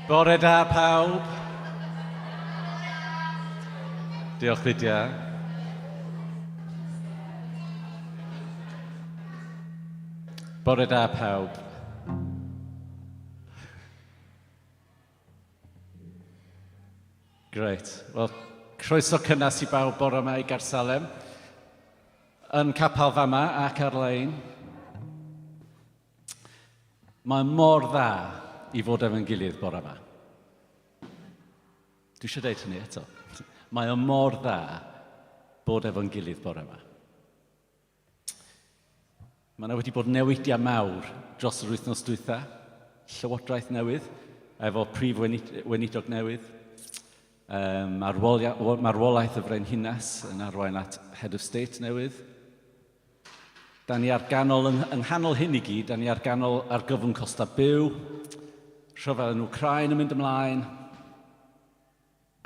Bore da pawb. Diolch Lydia. Bore da pawb. Grêt. Wel, croeso cynnes i bawb bore yma i Gaersalem, yn capel fama ac ar-lein. Mae mor dda i fod efo'n gilydd bore yma. Dwi eisiau dweud hynny eto. Mae o mor dda bod efo'n gilydd bore yma. Mae yna wedi bod newidiau mawr dros yr wythnos dwytha. Llywodraeth newydd, efo prif weinidog newydd. Um, marwolaeth y frenhines yn arwain at Head of State newydd. Da ni ar ganol, yng, yng nghanol hyn i gyd, da ni ar ganol argyfwng costau byw, rhyfel yn Wcráin yn mynd ymlaen,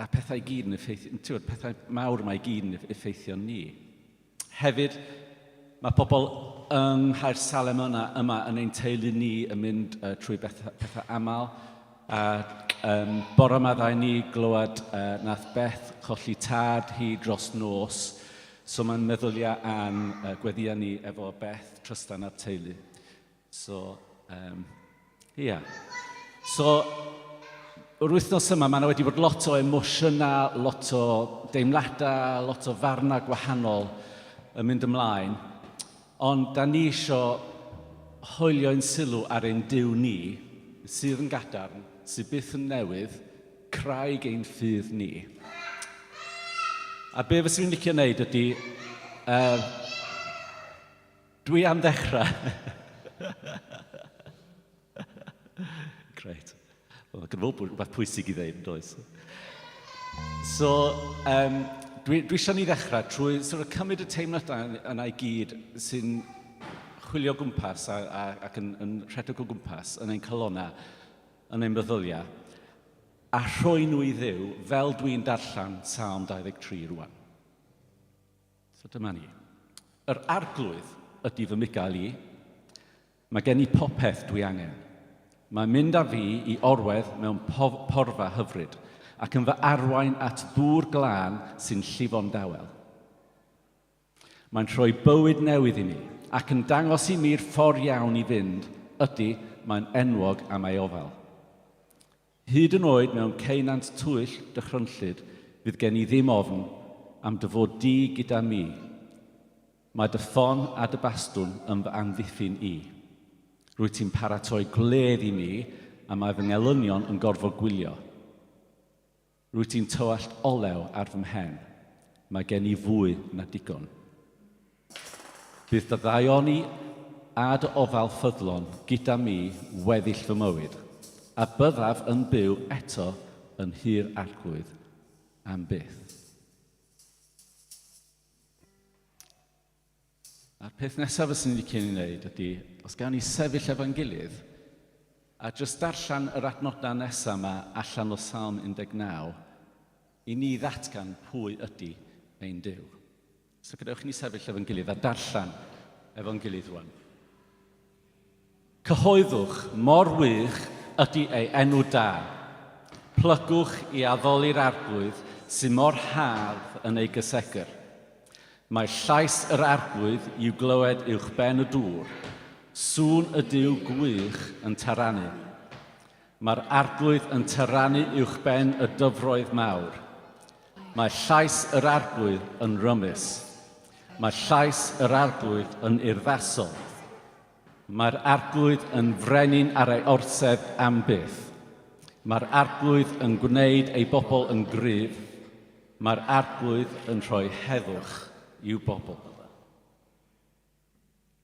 a pethau i gyd yn effeithio, ti'n pethau mawr yma i gyd yn effeithio ni. Hefyd, mae pobl yng Nghaersalem yna, yma yn ein teulu ni yn mynd uh, trwy bethau, pethau aml. A um, bore yma ddau ni glywed uh, nath Beth colli tad hi dros nos. So mae'n meddyliau a'n uh, gweddiau ni efo Beth, Trystan a'r teulu. So, um, ia. Yeah. So, yr wythnos yma, mae yna wedi bod lot o emosiynau, lot o deimladau, lot o farnau gwahanol yn mynd ymlaen. Ond da ni eisiau hoelio ein sylw ar ein Duw ni, sydd yn gadarn, sydd byth yn newydd, craig ein ffydd ni. A be fyswn i'n licio wneud ydy uh, Dwi am ddechrau. Great. Wel, gyda fo rhywbeth pwysig i ddeud, yn does? So, um, dwi, dwi eisiau ni ddechrau trwy sort of cymryd y teimladau yna i gyd sy'n chwilio gwmpas a, a, ac yn, yn rhedeg o gwmpas yn ein calonau, yn ein meddyliau, a rhoi nhw i Dduw fel dwi'n darllen Salm 23 rwan. So dyma ni. Yr arglwydd ydy fy mugail i. Mae gen i popeth dwi angen. Mae'n mynd â fi i orwedd mewn porfa hyfryd ac yn fy arwain at ddŵr glân sy'n llifo'n dawel. Mae'n rhoi bywyd newydd i mi ac yn dangos i mi'r ffordd iawn i fynd, ydy, mae'n enwog am ei ofal. Hyd yn oed mewn ceunant twyll dychrynllyd fydd gen i ddim ofn am dy fod di gyda mi. Mae dy ffon a dy bastwn yn fy amddiffyn i. Rwyt ti'n paratoi gwledd i mi a mae fy ngelynion yn gorfod gwylio. Rwyt ti'n tywallt olew ar fy mhen. Mae gen i fwy na digon. Bydd dy ddaioni a dy ofal ffyddlon gyda mi weddill fy mywyd, a byddaf yn byw eto yn nhŷ'r Arglwydd am byth. A'r peth nesaf fyswn i'n licio ni wneud ydy, os gawn ni sefyll efo'n gilydd, a jyst darllen yr adnodau nesaf yma allan o Salm 19, i ni ddatgan pwy ydy ein Duw. So gadewch i ni sefyll efo'n gilydd a darllen efo'n gilydd rwan. Cyhoeddwch mor wych ydy ei enw da. Plygwch i addoli'r Arglwydd sy mor hardd yn ei gysegr. Mae llais yr Arglwydd i'w glywed uwchben y dŵr, sŵn y Duw gwych yn taranu. Mae'r Arglwydd yn taranu uwchben y dyfroedd mawr. Mae llais yr Arglwydd yn rymus. Mae llais yr Arglwydd yn urddasol. Mae'r Arglwydd yn frenin ar ei orsedd am byth. Mae'r Arglwydd yn gwneud ei bobl yn gryf. Mae'r Arglwydd yn rhoi heddwch i'w bobl.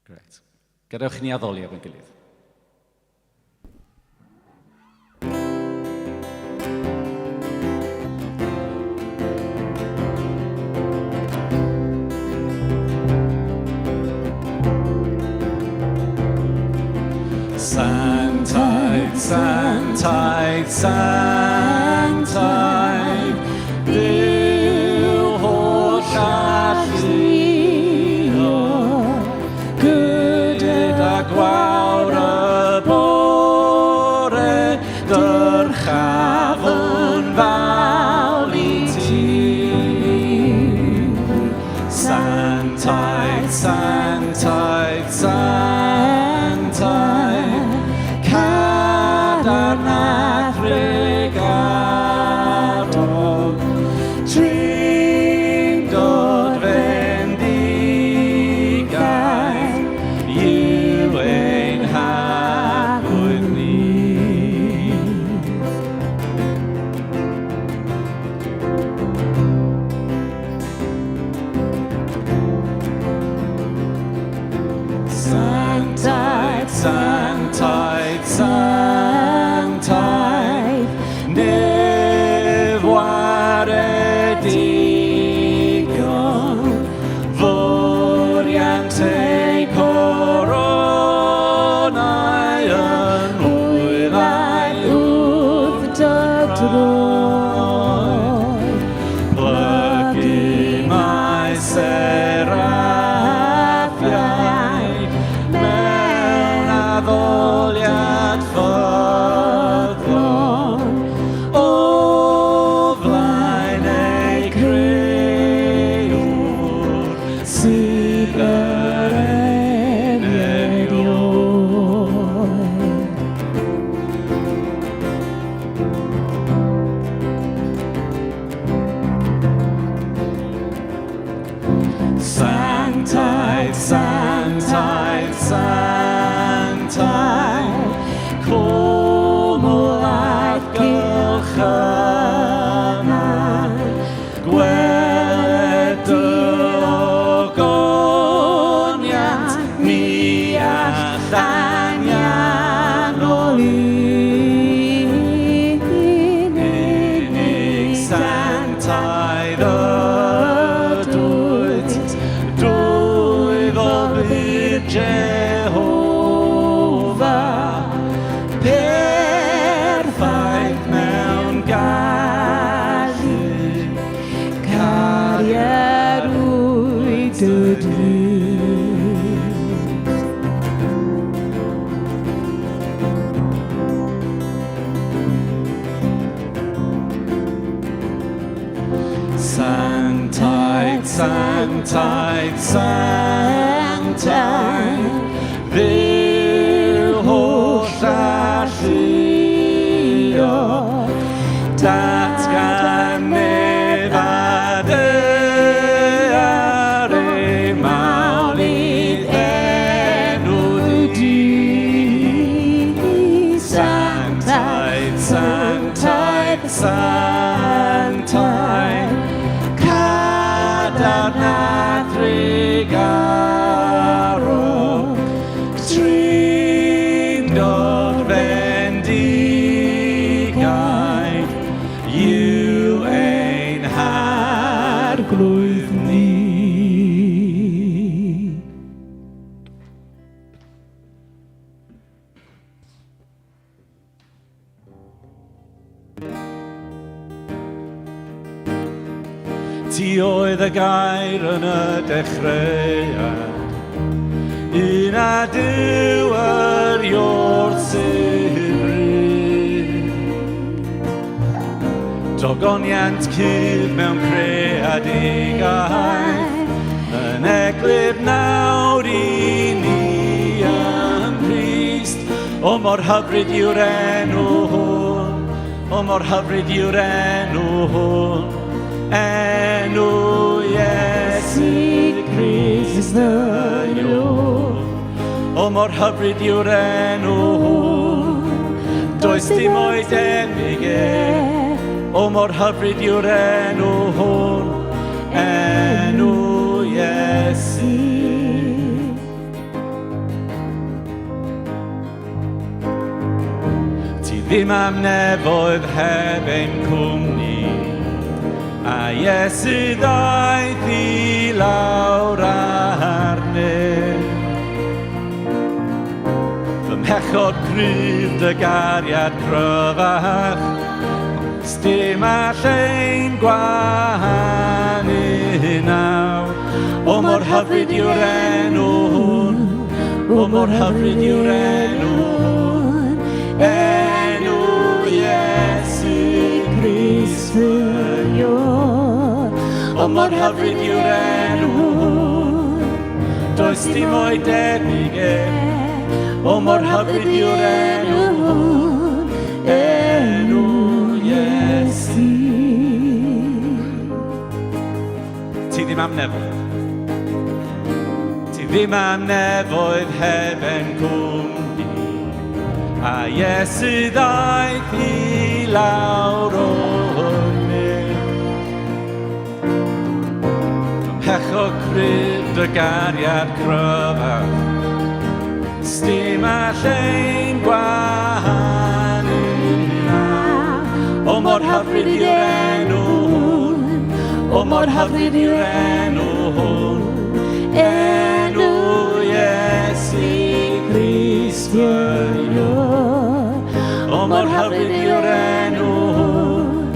Gret. Gadewch i ni addoli efo'n gilydd. Sanctaidd, sanctaidd, sanctaidd, Duw holl alluog, Gyda gwawr y bore dyrchafwyd. Sanctaidd ydwyt, dwyfol byd Jehofa, perffaith mewn gallu, Cariad wyt dy dyn. Sanctaidd, sanctaidd, sanctaidd, Dduw holl alluog, datgan nef a ddaear ei mawl i'th enw di. Sanctaidd, sanctaidd, sanctaidd, cadarn a thrugarog, Trindod fendigaid yw ein harglwydd ni. Ti oedd y gair yn y dechreuad, un a Duw yr ior sy'n rhydd. Dogoniant cudd mewn creadigaeth, yn eglur nawr i ni ym Nghrist. O mor hyfryd yw'r enw hwn, o mor hyfryd yw'r enw hwn, enw Iesu Grist y Ior. O mor hyfryd yw'r enw hwn, does dim o'i debyg e. O mor hyfryd yw'r enw hwn, enw Iesu. Ti ddim am nefoedd heb ein cwmni, a Iesu ddaeth i lawr arnyn. Fy mhechod cryf dy gariad cryfach, sdim all ein gwahanu nawr. O mor hyfryd yw'r enw hwn, o mor hyfryd yw'r enw hwn, enw Iesu Grist fy Ior. O mor hyfryd yw'r enw hwn, does dim o'i debyg e. O mor hyfryd yw'r enw hwn, enw Iesu. Ti ddim am nefoedd. Ti ddim am nefoedd heb ein cwmni. A Iesu ddaeth i lawr o'r nef. Fy mhechod cryf dy gariad cryfach, sdim all ein gwahanu nawr. O mor hyfryd yw'r enw hwn, o mor hyfryd yw'r enw hwn, enw Iesu Grist fy Ior. O mor hyfryd yw'r enw hwn,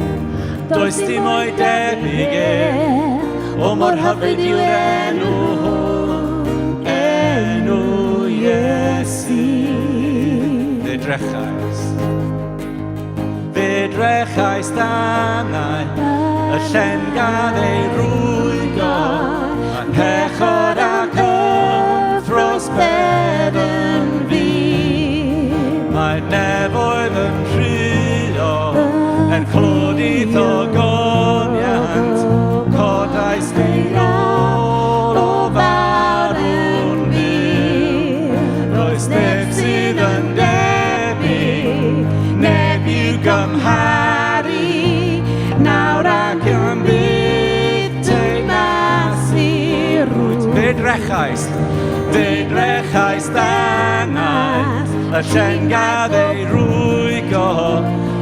does dim o'i debyg e. O mor hyfryd yw'r enw hwn, enw Iesu. Fe drechais, fe drechais danau, y llen gadd ei rwygo, a pechod ac ymffros bedd yn fi. Mae nefoedd yn rhuo, er clod i'th ogoniant, codais di nôl o farw'n fyw. Does neb sydd yn debyg, neb i'w gymharu, nawr ac am byth teyrnasu rwyt. Fe drechais, fe drechais danau, y llen gadd ei rwygo,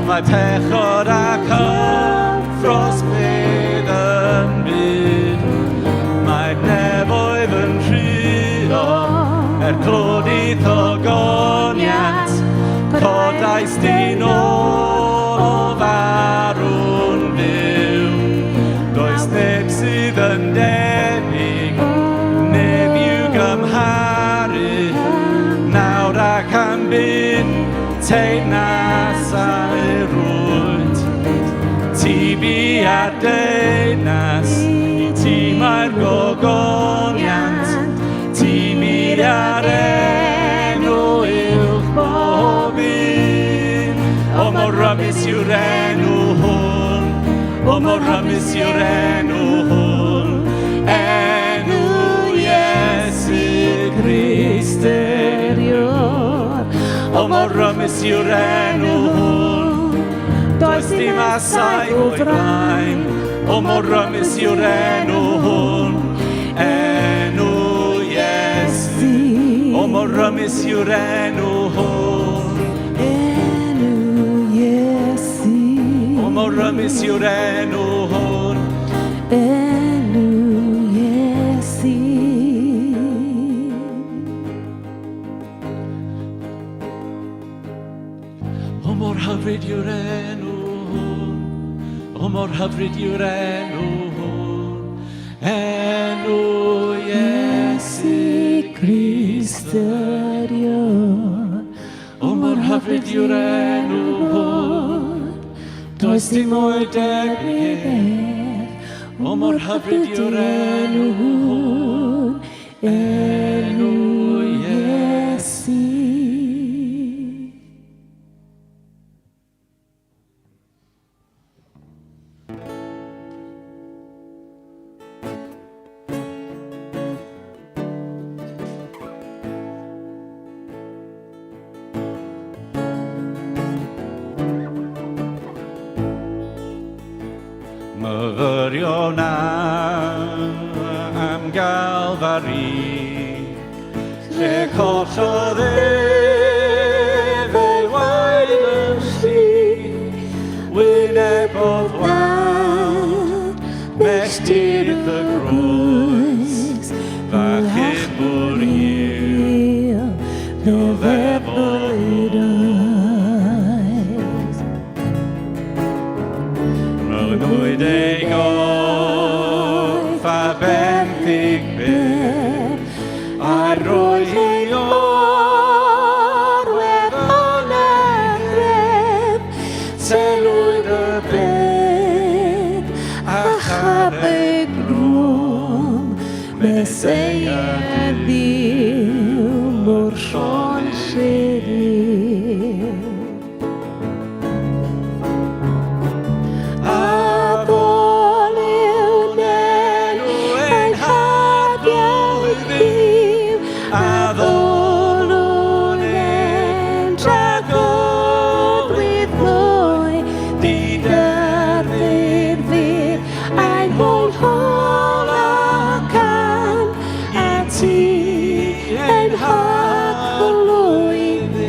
mae pechod ac ymffros bedd. Teyrnas a'r rwyd. Ti bu ar deyrnas, i ti mae'r gogoniant, ti bu ar enw uwch bob un. O mor rymus yw'r enw hwn, o mor rymus yw'r enw hwn, enw Iesu Grist Yrior. O mor rymus yw'r enw hwn, does dim asau o'i flaen. O mor rymus yw'r enw hwn, enw Iesu. O mor rymus yw'r enw hwn, Enw Iesu. o mor rymus yw'r enw hwn. Enw Iesu. O mor hyfryd yw'r enw hwn, o mor hyfryd yw'r enw hwn, enw Iesu Grist yrior. O mor hyfryd yw'r enw hwn, does dim o'i debyg ef. O mor hyfryd yw'r enw hwn, enw Iesu. Myfyrion am Galfari, lle collodd ef ei waed yn llu, wynebodd wawr, melltith y groes, f'achubwr yw, dioddefol oes. Rhwyd ei gorff a benthyg byr, a roi hi Orwedd yn y gref, Celwyd y bed, a a charreg grwm, Meseia Dduw mor llon lledu. A Addoliwn enw ein ein Harglwydd Harglwydd Dduw, addolwn addolwn ein ein tragywydd gloi, Diderfyn fydd ein holl hol ac an, a ti ein Harglwydd Dduw.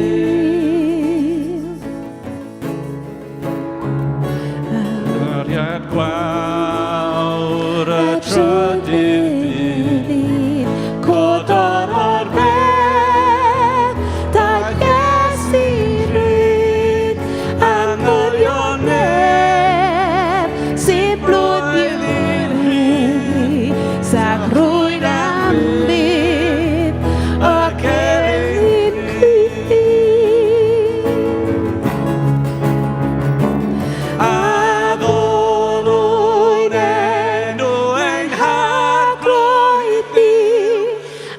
Ariad gwawr y trydydd dydd, Codor o'r bedd, daeth Iesu ryd, angylion nef, sy'n blwyddyn rhy, sacrwyd am byd, y celyn cryf. Addolwn enw ein Harglwydd Dduw,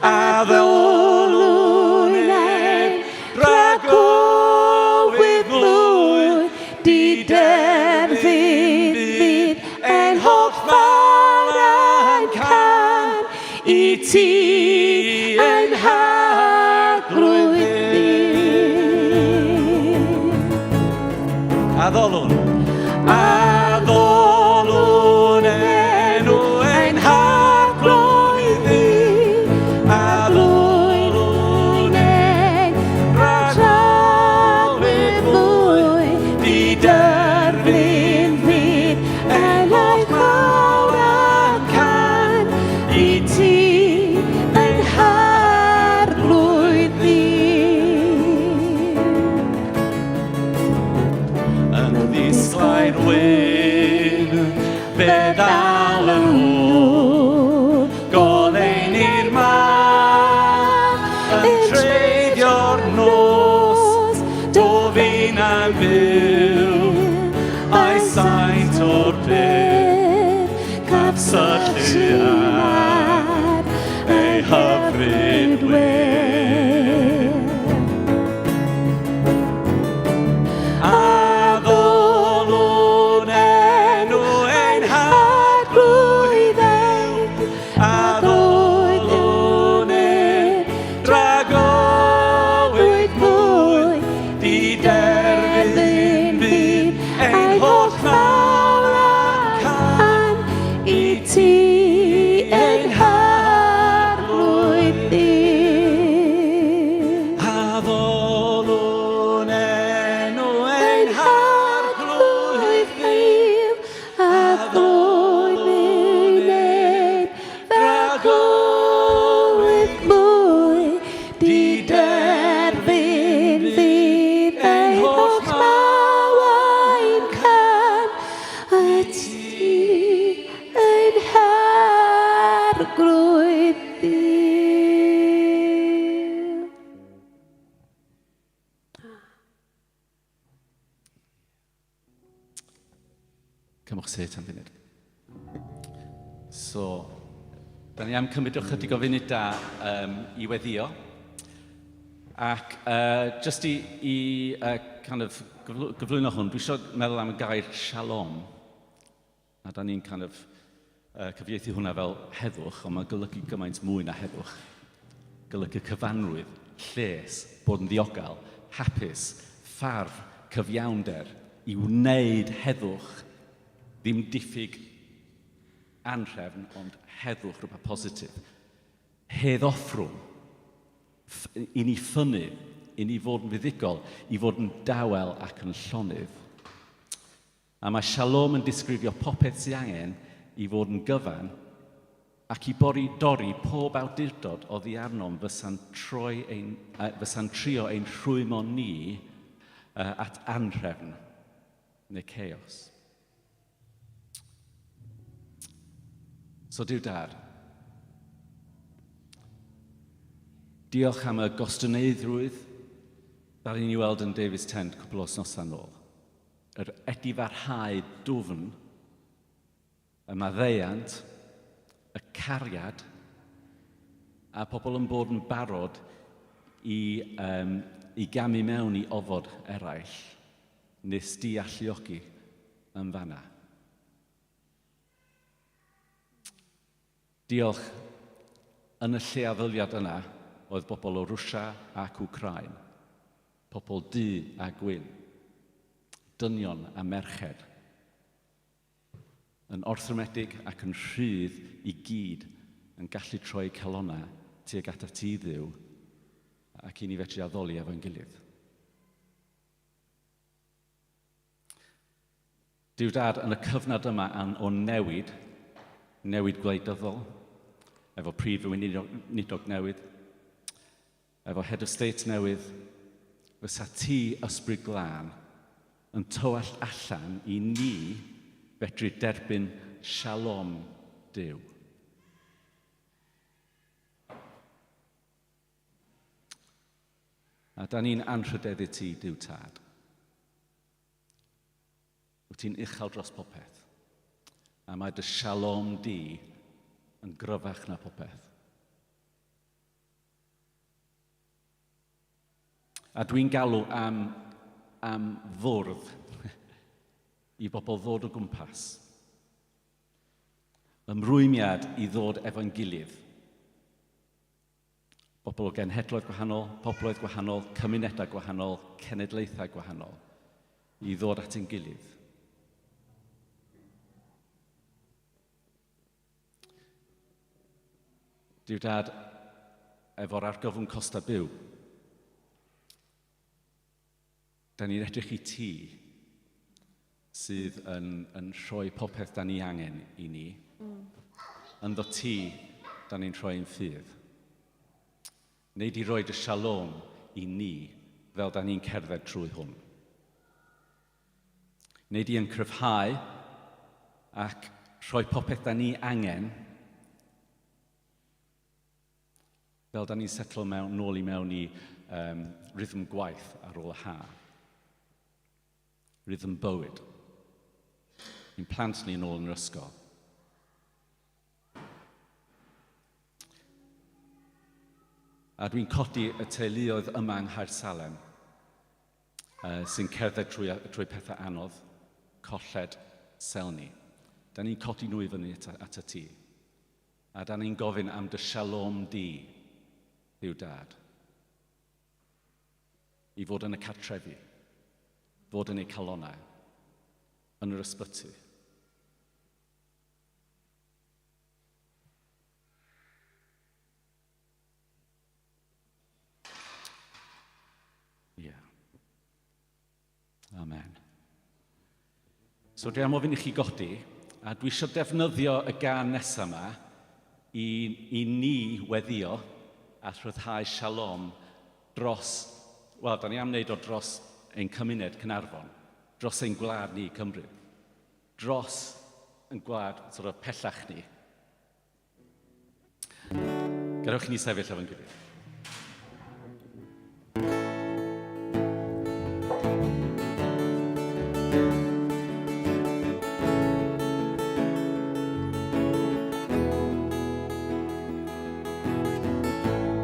addolwn ein dragowydd mwy, diderfyn fydd ein holl fara'n can i ti ein Harglwydd Dduw. Addolwn. Addolwn enw ein Harglwydd Dduw, addolwn ein Rhagrwydd mwy, diderfyn fydd ein holl fawr can i ti ein Harglwydd Dduw. Ynddi braint o'r peth, caf syllu ar ei hyfryd wedd. Addolwn enw ein Harglwydd Dduw, addolwn ef dragywydd mwy, Diderfyn fydd ein holl fawl a cân i ti ein Harglwydd Dduw. Addolwn enw ein Harglwydd Dduw, addolwn ein dragywydd mwy. Diderfyn fydd ein holl mawain can a ti ein Harglwydd Dduw. Cymwch set am funud. So, da ni am cymryd ychydig o funudau i weddio. Ac just i kind of gyflwyno hwn, dwi eisiau meddwl am y gair shalom. A da ni'n kind of cyfieithu hwnna fel heddwch, ond mae'n golygu gymaint mwy na heddwch. Golygu cyfanrwydd, lles, bod yn ddiogel, hapus, ffarf, cyfiawnder, i wneud heddwch, ddim diffyg anhrefn, ond heddwch, rhywbeth positif. Hedd offrwm, i ni ffynnu, i ni fod yn fuddugol, i fod yn dawel ac yn llonydd. A mae Shalom yn disgrifio popeth sydd angen i fod yn gyfan ac i bori, dorri pob awdurdod oddi arnom fysa'n, troi ein, fysa'n trio ein rhwymo ni at anhrefn neu chaos. So Duw Dad, diolch am y gostyngeiddrwydd ddaru ni weld yn Davies Tent cwpl o wythnosau nôl. Yr edifarhau dwfn, y maddeuant, y cariad, a pobl yn bod yn barod i gamu mewn i ofod eraill nes di alluogi yn fanna. Diolch. Yn y lle addoliad yna oedd bobl o Rwsia ac Wcráin, pobl du a gwyn, dynion a merched, yn orthrymedig ac yn rhydd i gyd yn gallu troi calonnau tuag atat ti Dduw ac i ni fedru addoli efo'n gilydd. Duw Dad, yn y cyfnod yma o newid, newid gwleidyddol, efo prif weinidog newydd, efo head of state newydd, fysa ti, Ysbryd Glân, yn tywallt allan i ni fedru derbyn shalom Duw. A da ni'n anrhydeddu ti, Duw Tad. Wyt ti'n uchel dros popeth. A mae dy shalom di yn gryfach na popeth. A dwi'n galw am fwrdd i bobl ddod o gwmpas. Ymrwymiad i ddod efo'n gilydd. Bobl o genhedloedd gwahanol, pobloedd gwahanol, cymunedau gwahanol, cenedlaethau gwahanol, i ddod at ein gilydd. Duw Dad, efo'r argyfwng costa byw, da ni'n edrych i ti sydd yn rhoi popeth da ni angen i ni. Ynddo ti, da ni'n rhoi ein ffydd. Neu di roi dy shalom i ni fel da ni'n cerdded trwy hwn. Neu di yn cryfhau ac rhoi popeth da ni angen fel da ni'n setlo mewn, nôl i mewn i rhythm gwaith ar ôl y ha. Rhythm bywyd. Ein plant ni yn ôl yn yr ysgol. A dwi'n codi y teuluoedd yma yng Nghaersalem sy'n cerdded trwy, trwy pethau anodd, colled, selni. Da ni'n codi nhw i fyny at, at y ti. A da ni'n gofyn am dy shalom di, Dduw Dad. I fod yn y cartrefi, fod yn eu calonau, yn yr ysbyty. Ie. Yeah. Amen. So dwi am ofyn i chi godi, a dwi eisiau defnyddio y gan nesaf yma i, i ni weddio a rhyddhau shalom dros, wel, da ni am wneud o dros ein cymuned Cynarfon, dros ein gwlad ni, Cymru, dros yn gwlad sort of pellach ni. Gadewch i ni sefyll efo'n gilydd.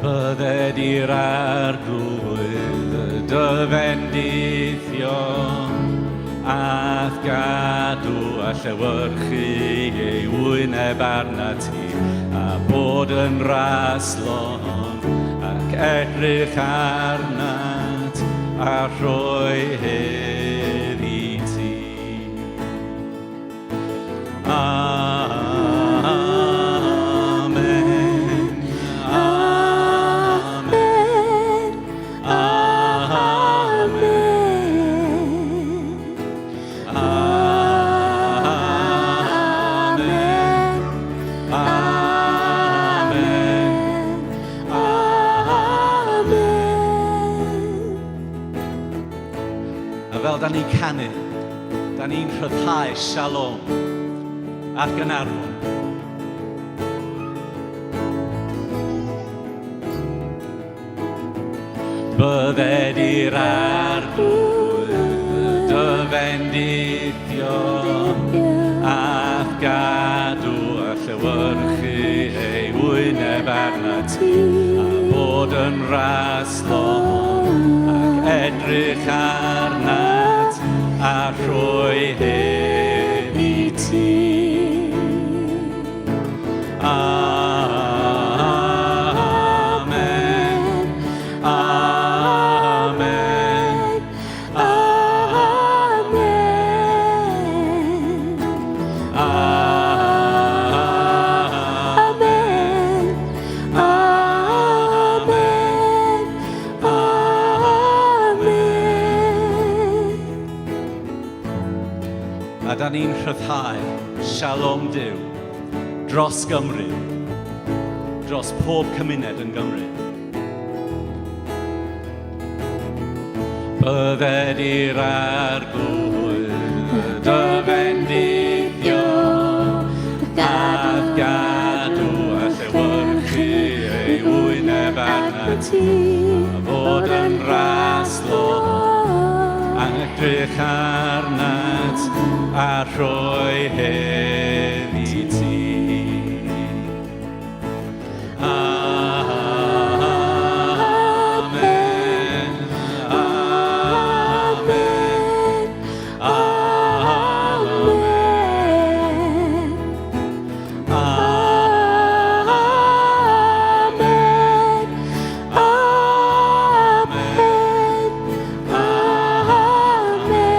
Bydded i'r arglwydd dy fendithio a'th gadw a llewyrchu ei wyneb arnat ti a bod yn raslon ac edrych arnat a rhoi hedd i ti. Amen. Amen. Amen. Amen. Amen. Amen. A fel da ni'n canu, da ni'n rhyddhau shalom ar Gaernarfon. Bydded i'r arglwydd dy fendithio a'th gadw a llewyrchu ei wyneb arnat ti a bod yn raslon ac edrych arnat a rhoi hyn i ti. Amen. Amen. Amen. Amen. Amen. Amen. A da ni'n rhyddhau Shalom Duw dros Gymru, dros pob cymuned yn Gymru. Bydded i'r arglwydd dy fendithio a'th gadw a llewyrchu ei wyneb arnat ti a fod yn raslon edrych arnat a rhoi hedd i ti. Amen. Amen. Amen. Amen. Amen. Amen.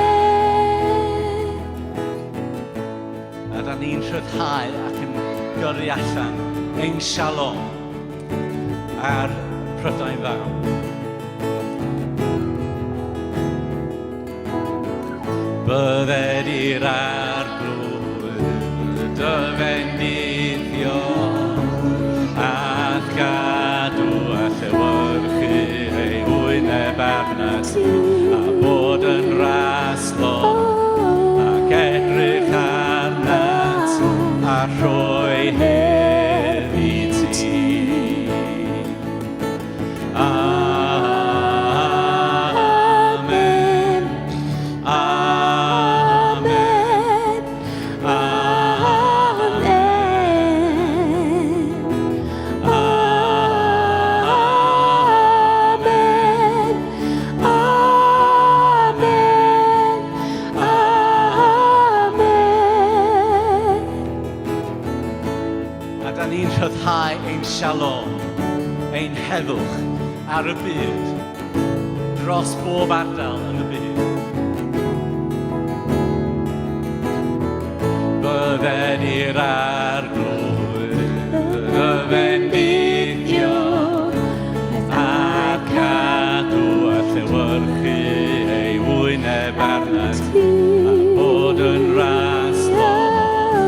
A da ni'n rhyddhau ac yn gyrru allan ein shalom ar Prydain Fawr. Bydded i'r arglwydd dy fendithio a'th gadw a llewyrchu ei wyneb arnat a bod yn raslon ac edrych arnat a rhoi hedd i ti. Amen. Amen. ni'n rhyddhau ein shalom, ein heddwch ar y byd, dros bob ardal yn y byd. Bydded i'r arglwydd y fendithio a cadw a llewyrchu ei wyneb arnat a bod yn raslon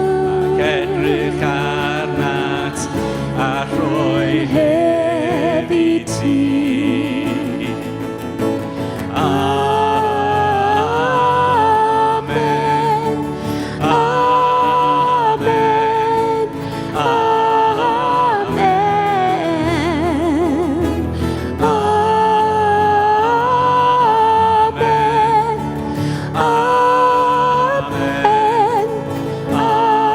ac edrych arnat a rhoi hedd i ti. Amen. Amen. Amen. Amen. Amen. Amen. Amen.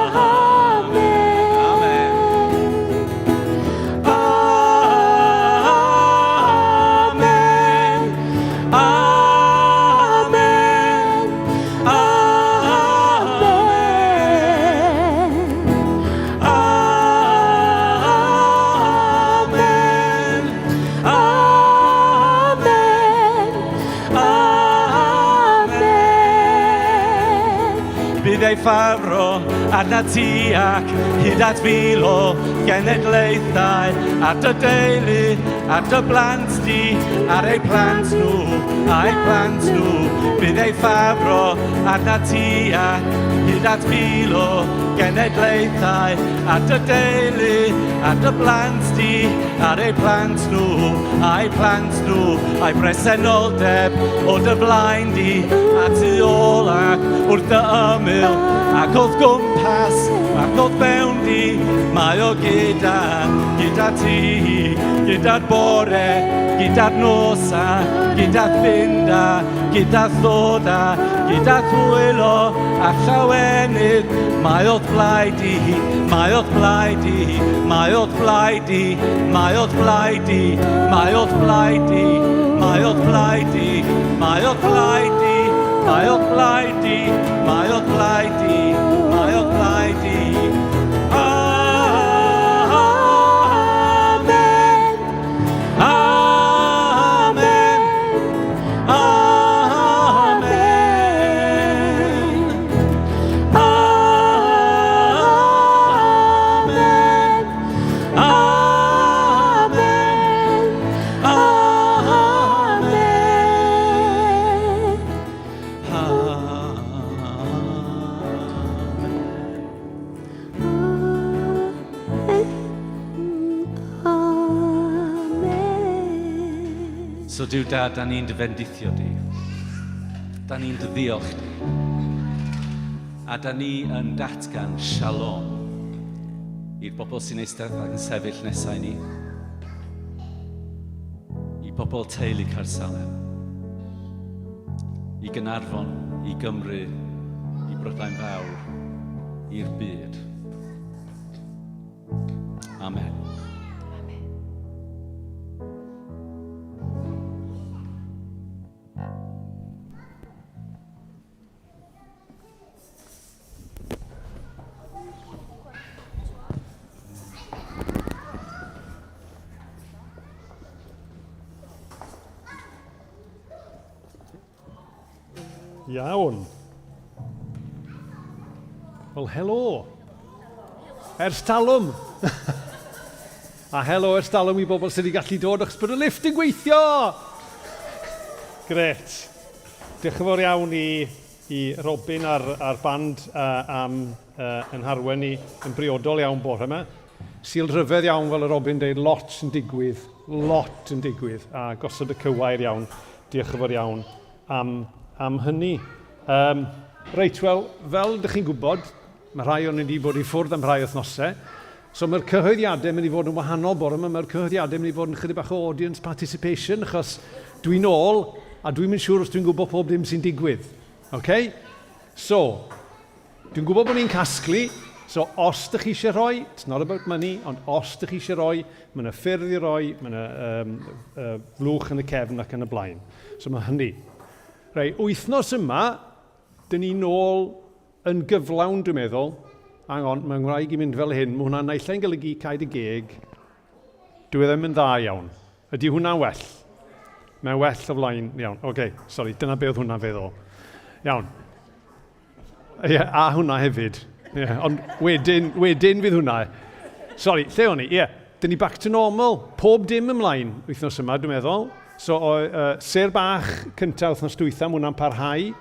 Amen. Amen. Amen. Amen. Amen. Bydd ei ffafro arnat ti ac hyd at fil o genedlaethau, ar dy deulu, ar dy blant di, ar eu plant nhw, a'u plant nhw. Bydd ei ffafro arnat ti ac hyd at fil o genedlaethau, ar dy deulu, ar dy blant di, ar eu plant nhw, a'u plant nhw, a'i bresenoldeb o dy flaen di, a tu ôl ac wrth dy ymyl, ac o'th gwmpas, ac o'th fewn di, mae o gyda, gyda ti, gyda'r bore, gyda'r nos a, gyda'r fynd a, gyda ddod a, gyda thwylo a llawenydd, mae o'th blaid di, mae o'th blaid di, mae o'th blaid di, mae o'th blaid di, mae o'th blaid di, mae o'th blaid di, mae o'th blaid di, mae o'th blaid di, mae o'th blaid di, mae o'th blaid di. Amen. Amen. Amen. Amen. Amen. Amen. Amen. Amen. So Duw Dad, da ni'n dy fendithio di. Da ni'n dy ddiolch di. A da ni yn datgan shalom i'r bobl sy'n eistedd ac yn sefyll nesau ni. I bobl teulu Caersalem. I Gynarfon, i Gymru, i Brydain Fawr, i'r byd. Amen. Amen. Iawn. Wel, helo. Ers talwm. A helo ers talwm i bobl sydd wedi gallu dod achos bod y lift yn gweithio. Gret. Diolch yn fawr iawn i, i Robin a'r, a'r band uh, am uh, yn harwen ni yn briodol iawn bore yma. Sil rhyfedd iawn fel y Robin deud, lot yn digwydd, lot yn digwydd, a gosod y cywair iawn. Diolch yn fawr iawn am, am hynny. Um, reit, wel, fel ydych chi'n gwybod, mae rhai o'n wedi bod i ffwrdd am rhai wythnosau. So mae'r cyhoeddiadau mynd i fod yn wahanol bore yma. Mae'r cyhoeddiadau mynd i fod yn chydig bach o audience participation, achos dwi'n ôl a dwi'n mynd siŵr os dwi'n gwybod pob dim sy'n digwydd. Okay? So, Dwi'n gwybod bod ni'n casglu, so os dych chi eisiau rhoi, it's not about money, ond os dych chi eisiau rhoi, mae yna ffyrdd i roi, mae yna um, uh, flwch yn y cefn ac yn y blaen. So mae hynny. Rei, wythnos yma, dyn ni nôl yn gyflawn, dwi'n meddwl, Hang on, mae'n ngwraig i mynd fel hyn, mae hwnna'n naill ai'n golygu cau dy geg. Dwi e ddim yn dda iawn. Ydy hwnna'n well? Mae'n well o flaen, iawn. Oce, okay, sori, dyna be oedd hwnna'n feddwl. Iawn. Ie, yeah, a hwnna hefyd. Yeah, ond wedyn, wedyn fydd hwnna. Sori, lle o'n i? Ie, yeah, dyn ni back to normal. Pob dim ymlaen wythnos yma, dwi'n meddwl. So, uh, ser bach cyntaf wythnos dwytha, mae hwnna'n parhau.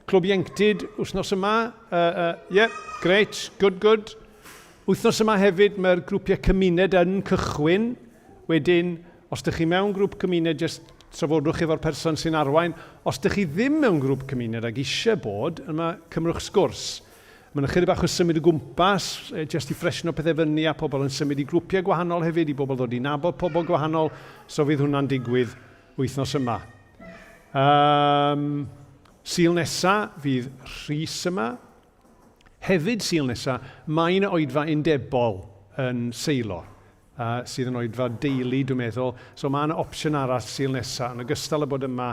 Clwb Ieuenctid wythnos yma. Uh, uh, yeah, great, good, good. Wythnos yma hefyd mae'r grwpiau cymuned yn cychwyn. Wedyn, os ydych chi mewn grŵp cymuned, jyst trafodwch efo'r person sy'n arwain. Os ydych chi ddim mewn grŵp cymuned ac eisiau bod, yma cymrwch sgwrs. Mae'n ychydig bach o symud o gwmpas, jyst i ffresno pethau fyny a pobl yn symud i grwpiau gwahanol hefyd, i bobl ddod i nabod pobl gwahanol, so fydd hwnna'n digwydd wythnos yma. Um, Sul nesa fydd Rhys yma. Hefyd Sul nesa, mae yna oedfa undebol yn Seilo, uh, sydd yn oedfa deulu, dwi'n meddwl. So mae yna opsiwn arall Sul nesa. Yn ogystal â bod yma,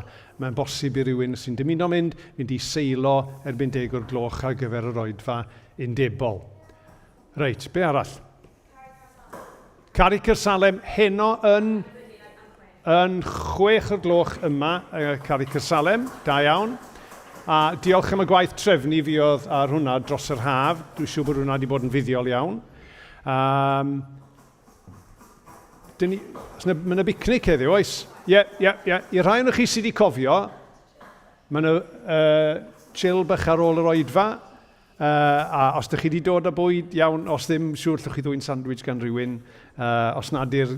mae'n bosib i rywun sy'n dymuno mynd, mynd i Seilo erbyn deg o'r gloch ar gyfer yr oedfa undebol. Reit, be arall? Cari Caersalem heno yn, yn chwech o'r gloch yma, Cari Caersalem, da iawn. A diolch am y gwaith trefnu fuodd ar hwnna dros yr haf. Dwi'n siŵr bod hwnna wedi bod yn fuddiol iawn. Um, dyn ni, mae yna bicnic heddiw, oes? Ie, yeah, ie, yeah, ie. Yeah. I rhai o'n chi sydd wedi cofio, mae yna uh, chill bach ar ôl yr oedfa. Uh, a os ydych chi wedi dod â bwyd, iawn, os ddim, siŵr llwch chi ddwy'n sandwich gan rhywun. Uh, os nad yw'r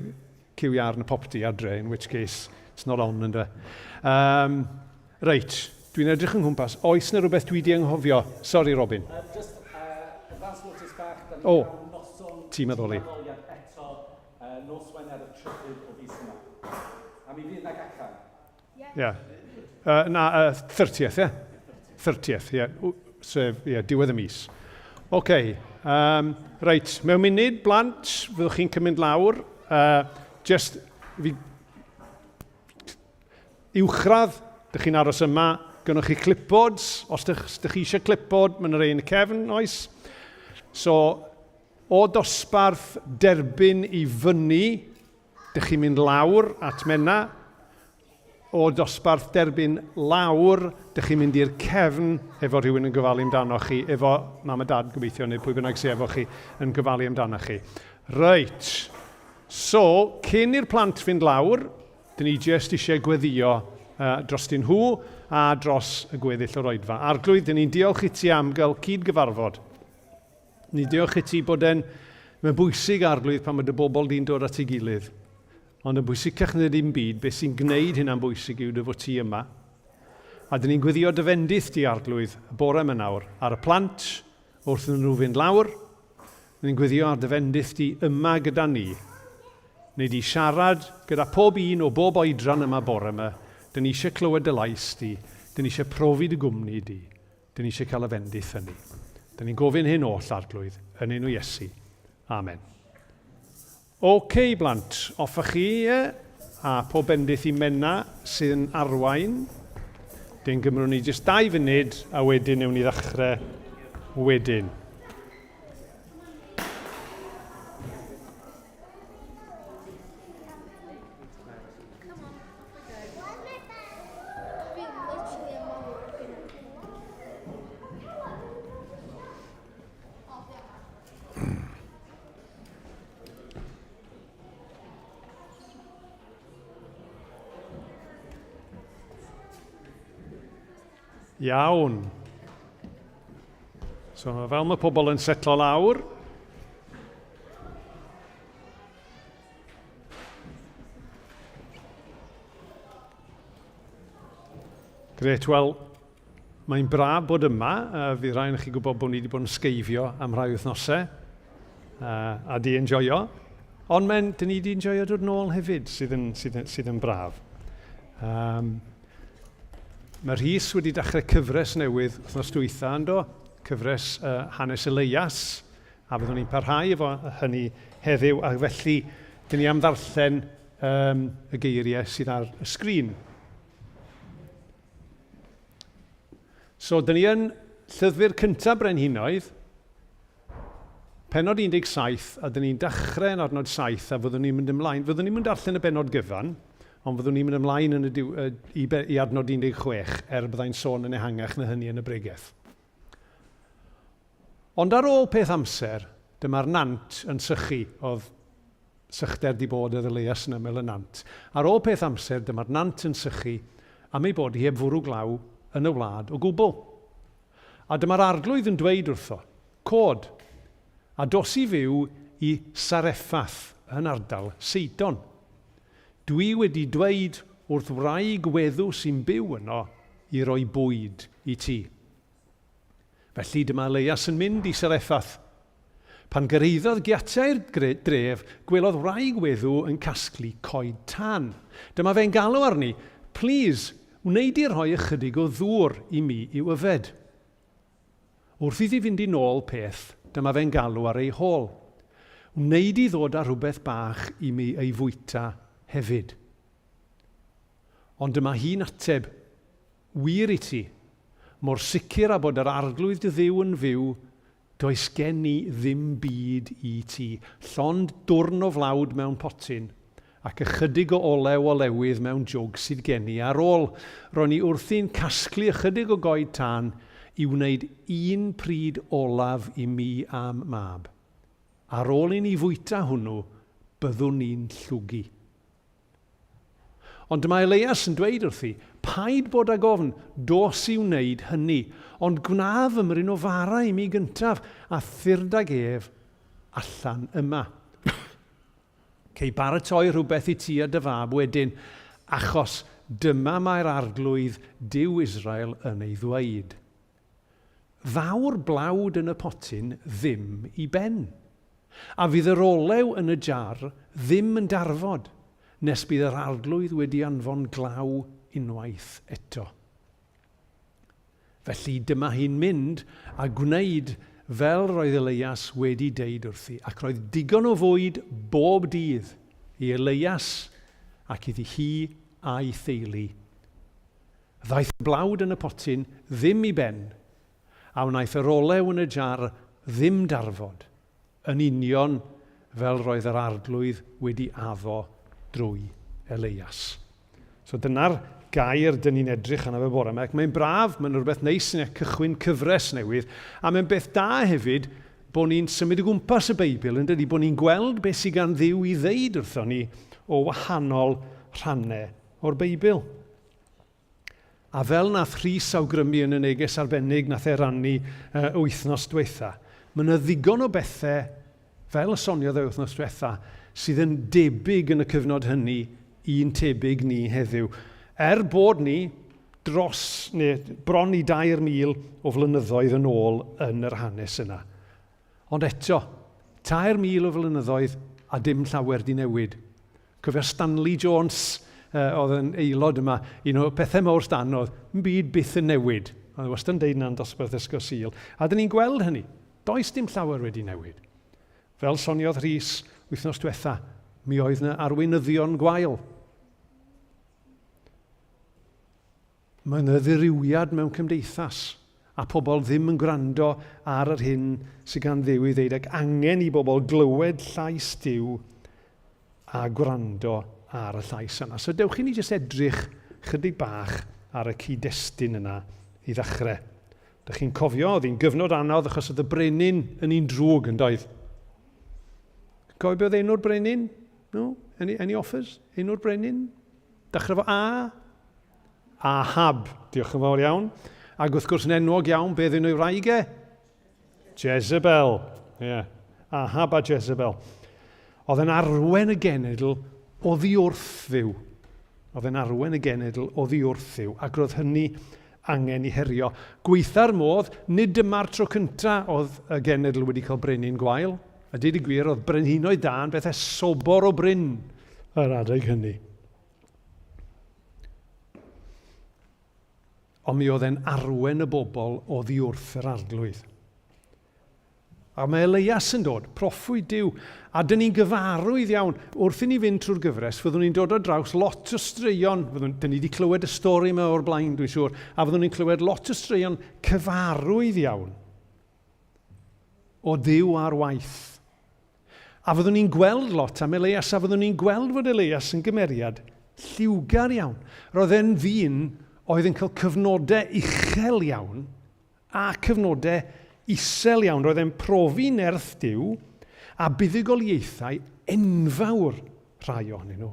cyw iâr yn y popty adre, in which case, it's not on, ynddo. Um, reit, dwi'n edrych yng nghwmpas. Oes na rhywbeth dwi wedi anghofio? Sorry, Robin. Um, just uh, advance notice bach, da ni'n oh, cael noson ti'n meddwl i. eto, uh, nos Wener y trydydd o fis yma. A mi fydd na gacan. Ie. Yeah. Uh, na, uh, 30th, ie? Yeah? 30th, ie. Yeah. Sef, ie, yeah, diwedd y mis. Oce. Okay. Um, reit, mewn munud, blant, fyddwch chi'n cymryd lawr. Uh, just, fi... Uwchradd, dych chi'n aros yma, gynnwch chi clipboards, os dych, dych chi eisiau clipboard, mae'n rhaid yn y cefn, oes? So, o dosbarth derbyn i fyny, Dych chi'n mynd lawr at Menna, o dosbarth derbyn lawr, dych chi'n mynd i'r cefn efo rhywun yn gofalu amdano chi, efo mam a dad gobeithio, neu pwy bynnag sydd efo chi yn gofalu amdano chi. Reit, so, cyn i'r plant fynd lawr, dyn ni jyst eisiau gweddio uh, drostyn nhw a dros y gweddill o'r oedfa. Arglwydd, dyn ni'n diolch i ti am gael cyd-gyfarfod. Ni diolch i ti bod e'n mae'n bwysig arglwydd pan mae dy bobl di'n dod at ei gilydd. Ond yn bwysicach na dim byd, beth sy'n gwneud hynna'n bwysig yw dy fod ti yma. A dyn ni'n gweddio dy fendith di arglwydd y bore yma nawr ar y plant wrth iddyn nhw fynd lawr. Dyn ni'n gweddio ar dy fendith di yma gyda ni. Neu di siarad gyda pob un o bob oedran yma bore yma. Dyn ni eisiau clywed dy lais di. Dyn ni eisiau profi dy gwmni di. Dyn ni eisiau cael y fendith hynny. Dyn ni'n gofyn hyn oll, Arglwydd, yn enw Iesu. Amen. OK, blant, off â chi, ie? A pob bendith i Menna sydd yn arwain. Dyn gymrwn ni jyst dau funud a wedyn newn ni ddechrau wedyn. Iawn. So fel mae pobl yn setlo lawr, Gret, wel, mae'n braf bod yma. Uh, fydd rhai yn chi gwybod bod ni wedi bod yn sgeifio am rhai wythnosau uh, a di enjoio. Ond mae'n, dyn ni wedi enjoio dod nôl hefyd, sydd yn, sydd yn, sydd yn braf. Um, mae Rhys wedi dechrau cyfres newydd wythnos dwytha, ynddo? Cyfres uh, Hanes Elias. A byddwn ni'n parhau efo hynny heddiw, ac felly dyn ni am ddarllen um, y geiriau sydd ar y sgrin. So, dyn ni yn llyfr cyntaf Brenhinoedd, Pennod 17, a dyn ni'n dechrau yn adnod 7, a fyddwn ni'n mynd ymlaen. Fyddwn ni'n mynd darllen y bennod gyfan, ond fyddwn ni'n mynd ymlaen yn y diw, i, i adnod 16, er byddai'n sôn yn ehangach na hynny yn y bregeth. Ond ar ôl peth amser, dyma'r nant yn sychu, oedd sychder 'di bod oedd Elias yn ymyl y nant. Ar ôl peth amser, dyma'r nant yn sychu, am ei bod hi heb fwrw glaw yn y wlad o gwbl. A dyma'r arglwydd yn dweud wrtho, Cod, a dos i fyw i Sareffath yn ardal Seidon. Dwi wedi dweud wrth wraig weddw sy'n byw yno i roi bwyd i ti. Felly dyma Eleias yn mynd i Sareffath. Pan gyrhaeddodd giatiau'r dref, gwelodd wraig weddw yn casglu coed tân. Dyma fe'n galw arni, Plîs, wnei di rhoi ychydig o ddŵr i mi i'w yfed? Wrth iddi fynd i nôl peth, dyma fe'n galw ar ei hôl, Wnei di ddod â rhywbeth bach i mi ei fwyta hefyd? Ond dyma hi'n ateb, Wir i ti, mor sicr â bod yr Arglwydd dy Dduw yn fyw, does gen i ddim byd i ti, llond dwrn o flawd mewn potyn, ac ychydig o olew olewydd mewn jwg sydd gen i ar ôl. Ro'n i wrthi'n casglu ychydig o goed tân i wneud un pryd olaf i mi a'm mab. Ar ôl i ni fwyta hwnnw, byddwn ni'n llwgu. Ond dyma Eleias yn dweud wrthi, Paid bod ag ofn, dos i wneud hynny, ond gwna fymryn o fara i mi gyntaf, a thyrd ag ef allan yma. Cei baratoi rhywbeth i ti a dy fab wedyn, achos dyma mae'r Arglwydd, Duw Israel, yn ei ddweud. Ddaw'r blawd yn y potyn ddim i ben. A fydd yr olew yn y jar ddim yn darfod nes bydd yr Arglwydd wedi anfon glaw unwaith eto. Felly dyma hi'n mynd a gwneud fel roedd Eleias wedi deud wrthi, ac roedd digon o fwyd bob dydd i Eleias ac iddi hi a'i theulu. Ddaeth y blawd yn y potyn ddim i ben, a wnaeth yr olew yn y jar ddim darfod, yn union fel roedd yr Arglwydd wedi addo drwy Eleias. So dyna'r gair dyn ni'n edrych arno fe bore yma, ac mae'n braf, mae'n rhywbeth neis yn cychwyn cyfres newydd, a mae'n beth da hefyd bod ni'n symud o gwmpas y Beibl, yn dydy, bod ni'n gweld beth sydd gan Dduw i ddeud wrthon ni o wahanol rhannau o'r Beibl. A fel nath Rhys awgrymu yn y neges arbennig nath e rannu uh, wythnos diwetha, mae yna ddigon o bethau, fel y soniodd e wythnos diwetha, sydd yn debyg yn y cyfnod hynny i'n tebyg ni heddiw. Er bod ni dros, neu bron i 3,000 o flynyddoedd yn ôl yn yr hanes yna. Ond eto, 3,000 o flynyddoedd a dim llawer di newid. Cofio Stanley Jones, uh, oedd yn aelod yma, un o pethau mawr Stan oedd, yn byd byth yn newid. Oedd e wastad yn deud na'n dosbarth ysgol Sul. A dyn ni'n gweld hynny. Does dim llawer wedi newid. Fel soniodd Rhys wythnos diwetha, mi oedd yna arweinyddion gwael. Mae yna ddirywiad mewn cymdeithas, a pobl ddim yn gwrando ar yr hyn sydd gan Dduw i ddeud, ac angen i bobl glywed llais Duw a gwrando ar y llais yna. So dewch i ni jyst edrych chydig bach ar y cyd-destun yna i ddechrau. Dych chi'n cofio, oedd hi'n gyfnod anodd achos oedd y brenin yn un drwg yn doedd. Cofio beth oedd enw'r brenin? No? Any, any offers? Enw'r brenin? Dechrau fo A? Ahab. Diolch yn fawr iawn. Ac wrth gwrs yn enwog iawn, beth yn ei wraig e? Jezebel. Yeah. Ahab a Jezebel. Oedd yn arwen y genedl oddi wrth Dduw. Oedd yn arwen y genedl oddi wrth Dduw. Ac roedd hynny angen i herio. Gweitha'r modd, nid dyma'r tro cyntaf oedd y genedl wedi cael brenin gwael. A dweud y gwir, oedd brenhinoedd da yn bethau sobor o brin yr adeg hynny. Ond mi oedd e'n arwen y bobl oddi wrth yr arglwydd. A mae Elias yn dod, proffwyd Duw, a dyn ni'n gyfarwydd iawn. Wrth i ni fynd trwy'r gyfres, fyddwn ni'n dod ar draws lot o straeon. Fyddwn, dyn ni wedi clywed y stori yma o'r blaen, dwi'n siŵr, a fyddwn ni'n clywed lot o straeon cyfarwydd iawn. o Dduw ar waith. A fyddwn ni'n gweld lot am Elias, a fyddwn ni'n gweld fod Elias yn gymeriad lliwgar iawn. Roedd e'n ddyn oedd yn cael cyfnodau uchel iawn a cyfnodau isel iawn. Roedd e'n profi nerth Duw a buddugoliaethau enfawr rhai ohonyn nhw,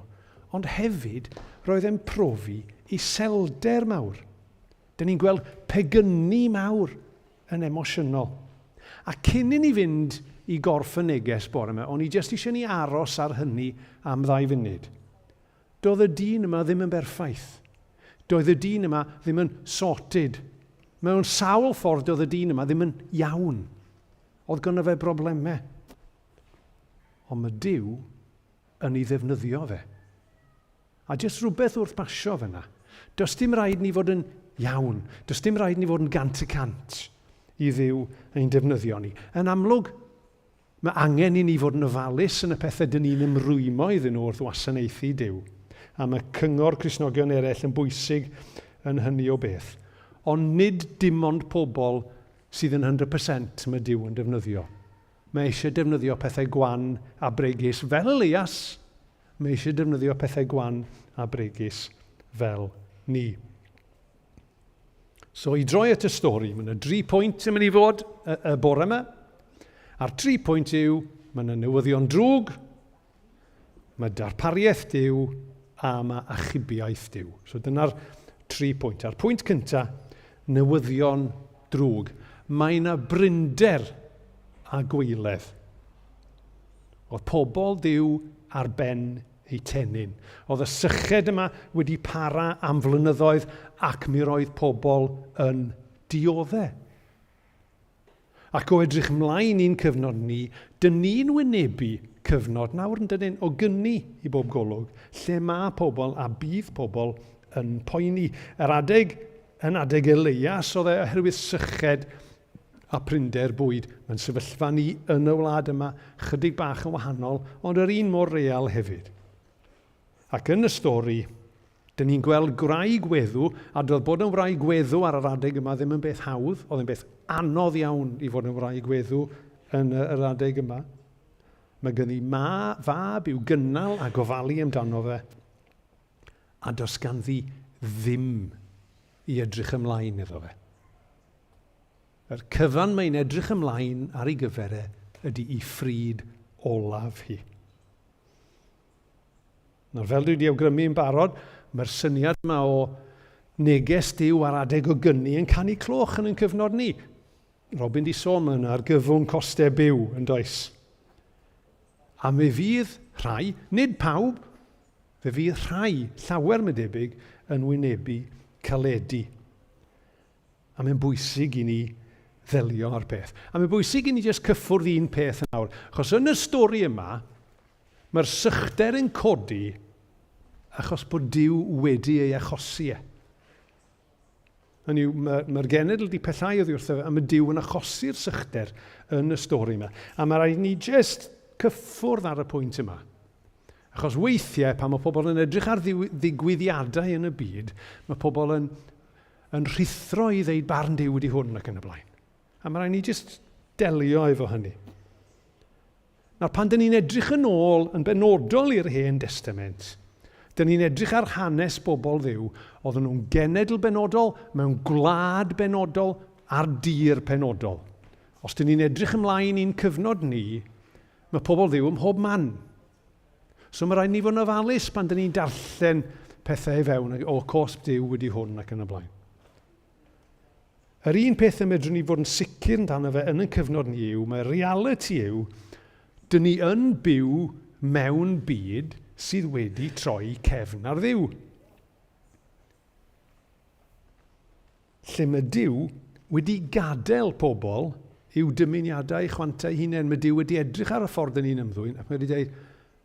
ond hefyd roedd e'n profi iselder mawr. Dyn ni'n gweld pegynu mawr yn emosiynol. A cyn i ni fynd i gorff y neges bore yma, o'n i jyst eisiau ni aros ar hynny am ddau funud. Doedd y dyn yma ddim yn berffaith. Doedd y dyn yma ddim yn sorted. Mewn sawl ffordd doedd y dyn yma ddim yn iawn. Oedd gynno fe broblemau. Ond mae Duw yn ei ddefnyddio fe. A jyst rhywbeth wrth basio fyna. Does dim rhaid ni fod yn iawn. Does dim rhaid ni fod yn 100% i Dduw ein defnyddio ni. Yn amlwg, mae angen i ni fod yn ofalus yn y pethau dyn ni'n ymrwymo iddyn nhw wrth wasanaethu Duw. A mae cyngor Cristnogion eraill yn bwysig yn hynny o beth. Ond nid dim ond pobl sydd yn 100% mae Duw yn defnyddio. Mae eisiau defnyddio pethau gwan a bregus fel Elias. Mae eisiau defnyddio pethau gwan a bregus fel ni. So i droi at y stori, mae yna dri pwynt yn mynd i fod y, y bore yma. A'r tri pwynt yw, mae yna newyddion drwg, mae darpariaeth Duw a mae achubiaeth Duw. So dyna'r tri pwynt. A'r pwynt cyntaf, newyddion drwg. Mae yna brinder a gweiledd. Oedd pobl Duw ar ben eu tennyn. Oedd y syched yma wedi para am flynyddoedd ac mi roedd pobl yn diodde. Ac o edrych mlaen i'n cyfnod ni, dyn ni'n wynebu cyfnod nawr yn dydyn o gyni i bob golwg, lle mae pobl a bydd pobl yn poeni. Yr adeg, yn adeg Eleias, oedd e oherwydd syched a prinder bwyd. Mae'n sefyllfa ni yn y wlad yma chydig bach yn wahanol, ond yr un mor real hefyd. Ac yn y stori, dyn ni'n gweld gwraig weddw, a doedd bod yn wraig weddw ar yr adeg yma ddim yn beth hawdd, oedd yn beth anodd iawn i fod yn wraig weddw yn yr adeg yma. Mae ganddi ma, fab i'w gynnal a gofalu amdano fe, a does ganddi ddim i edrych ymlaen iddo fe. Yr cyfan mae'n edrych ymlaen ar ei gyfer e ydy i ffryd olaf hi. Nawr, fel dwi wedi awgrymu yn barod, mae'r syniad yma o neges Duw ar adeg o gyni yn canu cloch yn ein cyfnod ni. Robin di sôn, mae yna argyfwng costau byw yn does. A mi fydd rhai, nid pawb, fe fydd rhai, llawer mae'n debyg, yn wynebu caledi. A mae'n bwysig i ni ddelio â'r peth. A mae'n bwysig i ni jyst cyffwrdd un peth yn awr. Achos yn y stori yma, mae'r sychder yn codi achos bod Duw wedi ei achosi e. Hynny yw, mae'r mae genedl wedi pellhau oddi wrtho fe, a mae Duw yn achosi'r sychder yn y stori yma. A mae rhaid ni jyst cyffwrdd ar y pwynt yma. Achos weithiau, pan mae pobl yn edrych ar ddigwyddiadau yn y byd, mae pobl yn yn rhuthro i ddeud barn Duw ydi hwn ac yn y blaen. A mae rhaid ni jyst delio efo hynny. Nawr, pan dyn ni'n edrych yn ôl yn benodol i'r Hen Destament, dyn ni'n edrych ar hanes bobl Dduw, oedden nhw'n genedl benodol, mewn gwlad benodol, ar dir penodol. Os dyn ni'n edrych ymlaen i'n cyfnod ni, mae pobl Dduw ym mhob man. So mae rhaid ni fod yn ofalus pan dyn ni'n darllen pethau i fewn, o cosb Duw wedi hwn ac yn y blaen. Yr un peth y medrwn ni fod yn sicr amdano fe yn y cyfnod ni yw, mae reality yw, dyn ni yn byw mewn byd sydd wedi troi cefn ar Dduw. Lle mae Duw wedi gadael pobl i'w dymuniadau chwantau hunain. Mae Duw wedi edrych ar y ffordd dyn ni'n ymddwyn ac mae wedi dweud,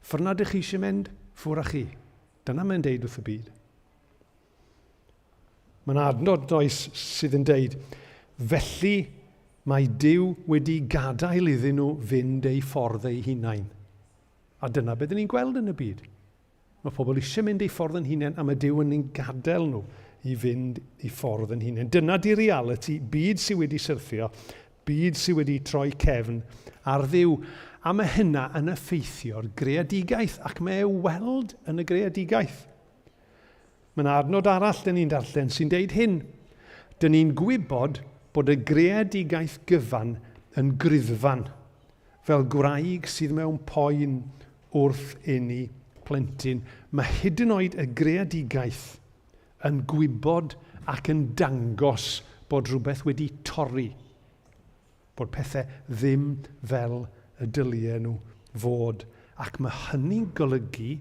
ffordd na dych chi eisiau mynd, ffwr â chi. Dyna mae'n deud wrth y byd. Mae'n adnod does sydd yn deud, felly mae Duw wedi gadael iddyn nhw fynd eu ffordd eu hunain. A dyna beth ni'n gweld yn y byd. Mae pobl eisiau mynd eu ffordd yn hunain a mae Duw yn ein gadael nhw i fynd eu ffordd yn hunain. Dyna di reality, byd sydd wedi syrthio, Byd sydd wedi troi cefn ar Dduw. A mae hynna yn effeithio'r greadigaeth, ac mae e weld yn y greadigaeth. Mae yna adnod arall dyn ni'n darllen sy'n deud hyn. Dyn ni'n gwybod bod y greadigaeth gyfan yn griddfan, fel gwraig sydd mewn poen wrth eni plentyn. Mae hyd yn oed y greadigaeth yn gwybod ac yn dangos bod rhywbeth wedi torri. Bod pethau ddim fel y dylien nhw fod, ac mae hynny'n golygu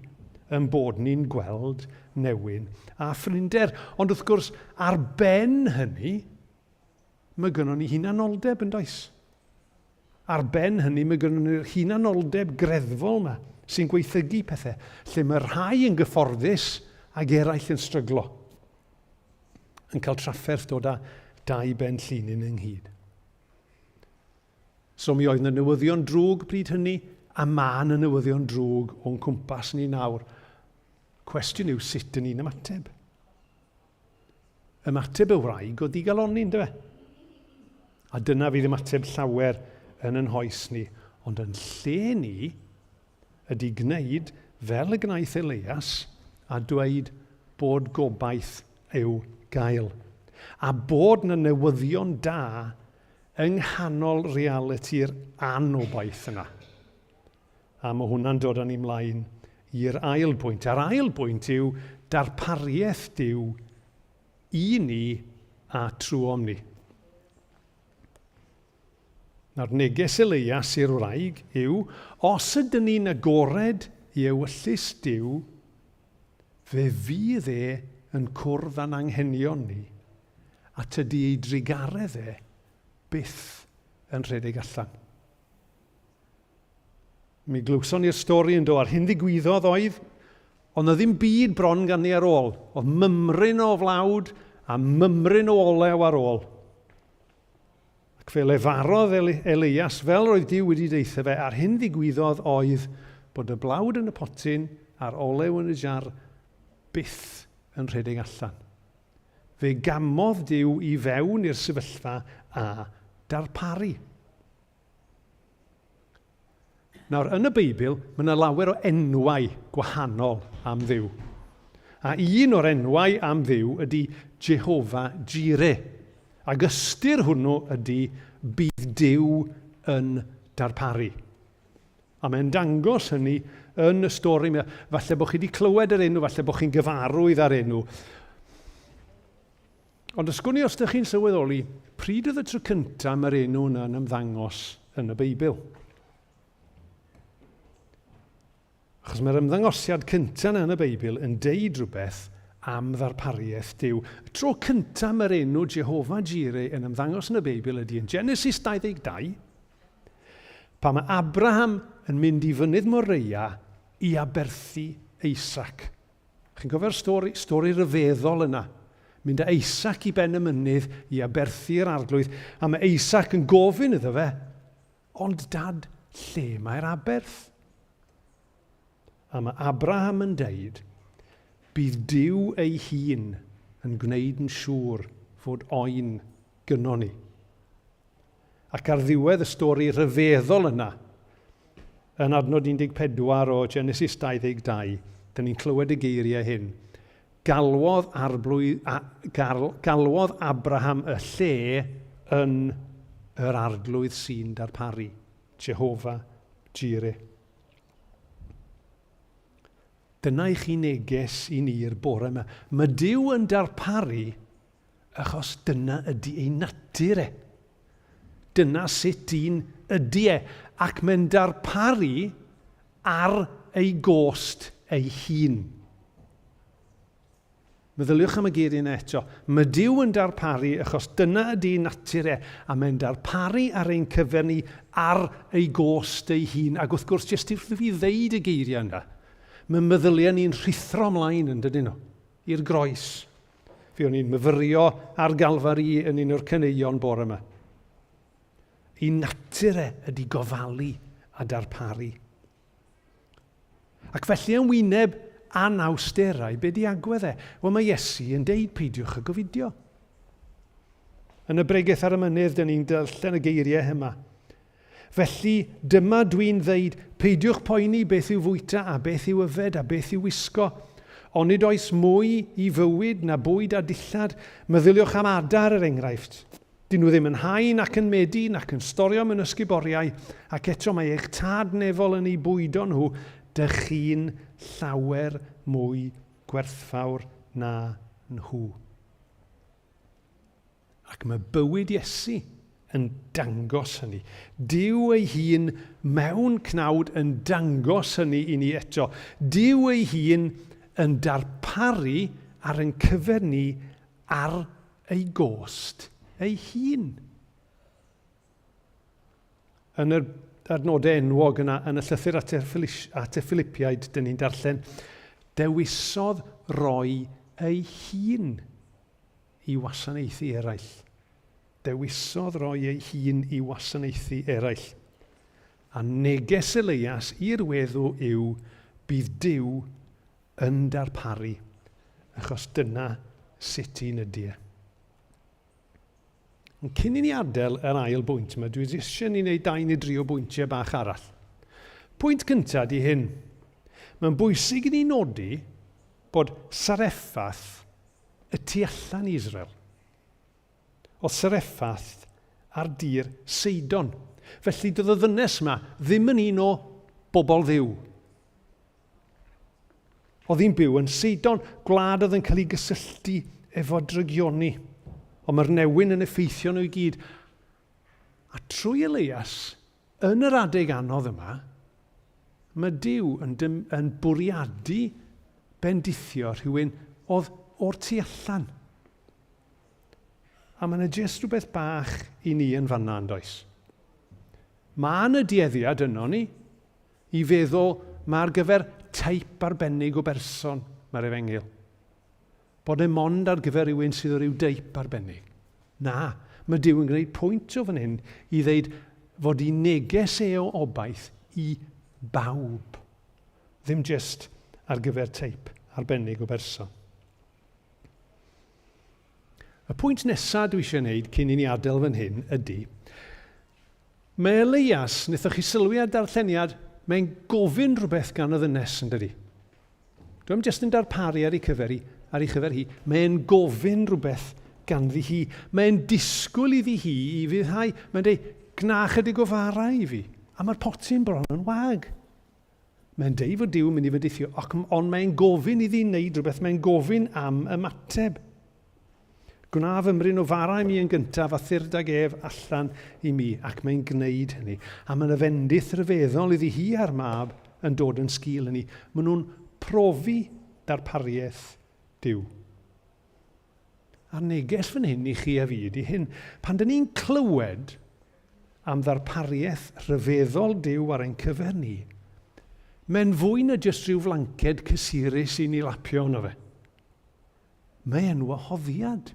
ein bod ni'n gweld newyn a phrinder. Ond wrth gwrs, ar ben hynny, mae gynnon ni hunanoldeb, yn does? Ar ben hynny, mae gynnon ni'r hunanoldeb greddfol yma sy'n gweithygu pethau, lle mae rhai yn gyfforddus ac eraill yn stryglo. Yn cael trafferth dod â dau ben llinyn ynghyd. So mi oedd yna newyddion drwg bryd hynny, a mae yna newyddion drwg o'n cwmpas ni nawr. Cwestiwn yw sut dyn ni'n ymateb. Ymateb y wraig o ddigalonni, ynddo fe? A dyna fydd ymateb llawer yn yn hoes ni. Ond yn lle ni, ydy gwneud fel y gwnaeth Eleias a dweud bod gobaith i'w gael. A bod 'na newyddion da yng nghanol realiti'r anobaith yna. A mae hwnna'n dod â ni mlaen i'r ail bwynt. A'r ail bwynt yw darpariaeth Duw i ni a trwom ni. Nawr, neges Eleias i'r wraig yw, os ydyn ni'n agored i ewyllys Duw, fe fydd e yn cwrdd â'n anghenion ni, a tydi ei drugaredd e byth yn rhedeg allan. Mi glywson ni'r stori yn do, a'r hyn ddigwyddodd oedd, oedd na ddim byd bron gan ni ar ôl. Oedd mymryn o flawd a mymryn o olew ar ôl. Ac fe lefarodd Eleias fel roedd Duw wedi deutha fe, a'r hyn ddigwyddodd oedd bod y blawd yn y potyn a'r olew yn y jar byth yn rhedeg allan. Fe gamodd Duw i fewn i'r sefyllfa a darparu. Nawr, yn y Beibl, mae yna lawer o enwau gwahanol am Dduw. A un o'r enwau am Dduw ydy Jehovah Jireh. Ac ystyr hwnnw ydy bydd Duw yn darparu. A mae'n dangos hynny yn y stori. Falle bod chi wedi clywed yr enw, falle bod chi'n gyfarwydd â'r enw. Ond ysgwn i os ydych chi'n sylweddoli, pryd oedd y tro cyntaf mae'r enw yna yn ymddangos yn y Beibl? Achos mae'r ymddangosiad cyntaf yna yn y Beibl yn deud rhywbeth am ddarpariaeth Duw. Y tro cyntaf mae'r enw Jehovah Jireh yn ymddangos yn y Beibl ydy yn Genesis 22, pan mae Abraham yn mynd i fynydd Moreia i aberthu Isaac. Chi'n cofio'r stori, stori ryfeddol yna? Mynd â Isaac i ben y mynydd i aberthu'r arglwydd, a mae Isaac yn gofyn iddo fe, ond dad, lle mae'r aberth? A mae Abraham yn deud, bydd Duw ei hun yn gwneud yn siŵr fod oen gynno ni. Ac ar ddiwedd y stori rhyfeddol yna, yn adnod 14 o Genesis 22, dyn ni'n clywed y geiriau hyn. Galwodd, arblwydd, a, gal, galwodd Abraham y lle yn yr arglwydd sy'n darparu, Jehovah Jireh. Dyna i chi neges i ni'r bore yma. Mae Duw yn darparu Achos dyna ydy ei natur e. Dyna sut un ydy e, ac mae'n darparu ar ei gost ei hun. Meddyliwch am y geiriau yna eto. Mae Duw yn darparu achos dyna ydy ei natur e, a mae'n darparu ar ein cyfer ni ar ei gost ei hun. Ac wrth gwrs, jyst wrth i fi ddeud y geiriau yna, mae meddyliau ni'n rhuthro ymlaen yn dydyn nhw, i'r groes. Fe o'n i'n myfyrio ar Galfari yn un o'r caneuon bore yma. Ei natur e ydy gofalu a darparu. Ac felly yn wyneb anawsterau, be di agwedd e? Wel mae Iesu yn deud peidiwch â gofidio. Yn y bregeth ar y mynydd, dyn ni'n darllen y geiriau yma. Felly, dyma dwi'n ddeud, peidiwch poeni beth i'w fwyta a beth i'w yfed a beth i'w wisgo. Onid oes mwy i fywyd na bwyd a dillad? Meddyliwch am adar, er enghraifft. Dyn nhw ddim yn hau nac yn medi nac yn storio mewn ysguboriau, ac eto mae eich tad nefol yn eu bwydo nhw, dych chi'n llawer mwy gwerthfawr na nhw. Ac mae bywyd Iesu yn dangos hynny. Duw ei hun mewn cnawd yn dangos hynny i ni eto. Duw ei hun yn darparu ar ein cyfer ni ar ei gost ei hun. Yn yr adnodau enwog yna, yn y llythyr at y, at y Philippiaid, dyn ni'n darllen, dewisodd roi ei hun i wasanaethu eraill. Dewisodd roi ei hun i wasanaethu eraill. A neges Eleias i'r weddw yw bydd Duw yn darparu, achos dyna sut un ydy e. Ond cyn i ni adael yr ail bwynt yma, dwi eisiau ni wneud dau neu dri o bwyntiau bach arall. Pwynt cyntaf di hyn. Mae'n bwysig i ni nodi bod Sareffath y tu allan i Israel. Oedd Sareffath ar dir Seidon. Felly doedd y ddynes yma ddim yn un o bobl ddiw. Oedd hi'n byw yn Seidon, gwlad oedd yn cael ei gysylltu efo drygioni. Ond mae'r newyn yn effeithio nhw i gyd. A trwy Elias, yn yr adeg anodd yma, mae Duw yn, dym, yn bwriadu bendithio rhywun oedd o'r tu allan. A mae yna jyst rhywbeth bach i ni yn fanna, yn does? Mae yna dueddiad yno ni i feddwl mae ar gyfer teip arbennig o berson mae'r efengyl. Bod e mond ar gyfer rhywun sydd o ryw deip arbennig. Na, mae Duw yn gwneud pwynt o fan hyn i ddeud fod i neges e o obaith i bawb. Ddim jyst ar gyfer teip arbennig o berson. Y pwynt nesaf dwi eisiau gwneud cyn i ni adael fan hyn ydy, Mae Elias, wnaethoch chi sylwi ar darlleniad, mae'n gofyn rhywbeth gan y ddynes, yn dydy? Dwi'n jyst yn darparu ar ei cyfer hi, ar ei chyfer hi. Mae'n gofyn rhywbeth ganddi hi. Mae'n disgwyl iddi hi i fuddhau. Mae'n dweud, gna chydig o fara i fi. A mae'r potyn bron yn wag. Mae'n deud fod Duw yn mynd i fendithio, ac, ond mae'n gofyn iddi wneud rhywbeth, mae'n gofyn am ymateb. Gwna fymryn o fara i mi yn gyntaf a thyrd ag ef allan i mi, ac mae'n gwneud hynny. A mae'n y fendith ryfeddol iddi hi a'r mab yn dod yn sgil hynny. Maen nhw'n profi darpariaeth Duw. A'r neges fan hyn i chi a fi ydy hyn. Pan dyn ni'n clywed am ddarpariaeth rhyfeddol Duw ar ein cyfer ni, mae'n fwy na jyst rhyw flanced cysurus i ni lapio yno fe. Mae'n wahoddiad.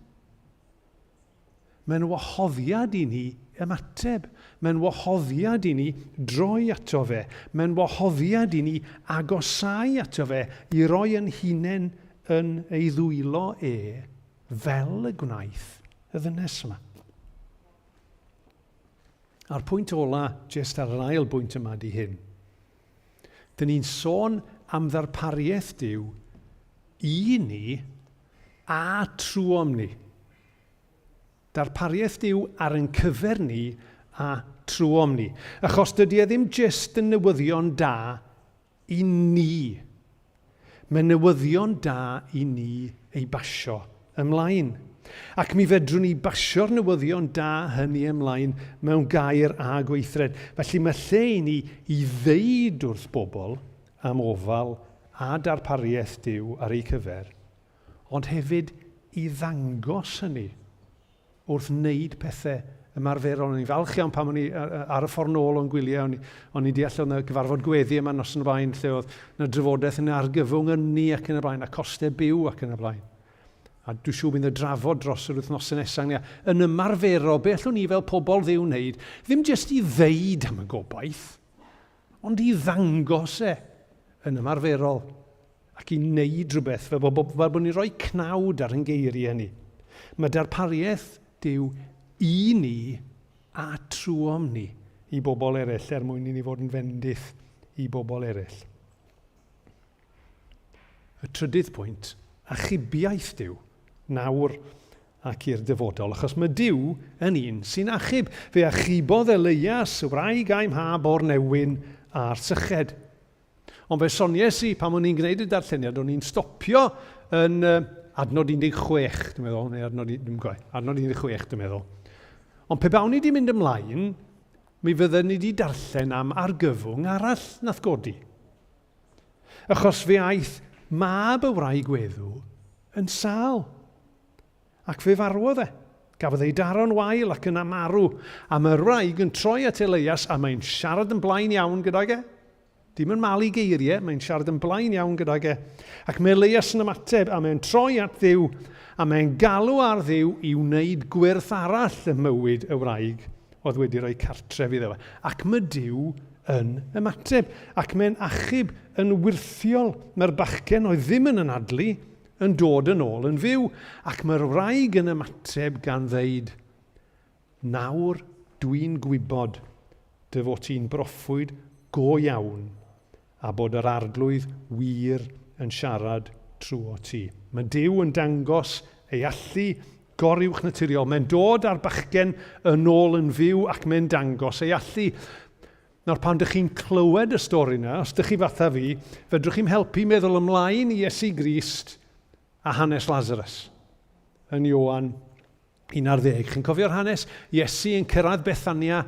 Mae'n wahoddiad i ni ymateb. Mae'n wahoddiad i ni droi ato fe. Mae'n wahoddiad i ni agosáu ato fe i roi yn hunain yn ei ddwylo e fel y gwnaeth y ddynes yma. A'r pwynt ola, jyst ar yr ail bwynt yma, di hyn. Dyn ni'n sôn am ddarpariaeth Duw i ni a trwom ni. Darpariaeth Duw ar ein cyfer ni a trwom ni. Achos dydy e ddim jyst yn newyddion da i ni. Mae'n newyddion da i ni ei basio ymlaen. Ac mi fedrwn ni basio'r newyddion da hynny ymlaen mewn gair a gweithred. Felly mae lle i ni i ddeud wrth bobl am ofal a darpariaeth Duw ar eu cyfer, ond hefyd i ddangos hynny wrth wneud pethau ymarferol. O'n i'n falch iawn pan o'n i ar y ffordd nôl o'n gwyliau, o'n, o'n i'n deall oedd yna gyfarfod gweddi yma nos yn y blaen, lle oedd yna drafodaeth yn argyfwng ynni ac yn y blaen, a costau byw ac yn y blaen. A dwi'n siŵr bydd y drafod dros yr wythnosau nesaf yn ymarferol, be allwn ni fel pobl ddiw wneud, ddim jyst i ddeud am y gobaith, ond i ddangos e yn ymarferol ac i wneud rhywbeth fel bod, fel bod ni'n rhoi cnawd ar ein geiriau ni. Mae darpariaeth Duw i ni a trwom ni i bobl eraill er mwyn i ni fod yn fendith i bobl eraill. Y trydydd pwynt, achubiaeth Duw, nawr ac i'r dyfodol, achos mae Duw yn un sy'n achub. Fe achubodd Eleias, y wraig a'i mhab o'r newyn a'r syched. Ond fe sonies i pan o'n i'n gwneud y darlleniad, o'n i'n stopio yn uh, adnod 16, dwi'n meddwl, neu adnod, dwi'n gwybod, adnod 16, dwi'n meddwl. Ond pe bawn i wedi mynd ymlaen, mi fydden ni wedi darllen am argyfwng arall nath godi. Achos fe aeth mab y wraig weddw yn sâl, ac fe farwodd e. Gafodd ei daro'n wael ac yna marw. A mae'r wraig yn troi at Eleias a mae'n siarad yn blaen iawn gydag e. Dim yn malu geiriau, mae'n siarad yn blaen iawn gydag e. Ac mae Eleias yn ymateb a mae'n troi at Dduw a mae'n galw ar Dduw i wneud gwyrth arall ym mywyd y wraig oedd wedi rhoi cartref iddo fe. Ac mae Duw yn ymateb, ac mae'n achub yn wyrthiol. Mae'r bachgen oedd ddim yn anadlu yn dod yn ôl yn fyw, ac mae'r wraig yn ymateb gan ddeud, Nawr dwi'n gwybod dy fod ti'n broffwyd go iawn, a bod yr Arglwydd wir yn siarad trwot ti. Mae Duw yn dangos ei allu goruwchnaturiol. Mae'n dod â'r bachgen yn ôl yn fyw ac mae'n dangos ei allu. Nawr, pan dych chi'n clywed y stori yna, os dych chi fatha fi, fedrwch chi'm helpu meddwl ymlaen i Iesu Grist a hanes Lazarus yn Ioan 11. Chi'n cofio'r hanes? Iesu yn cyrraedd Bethania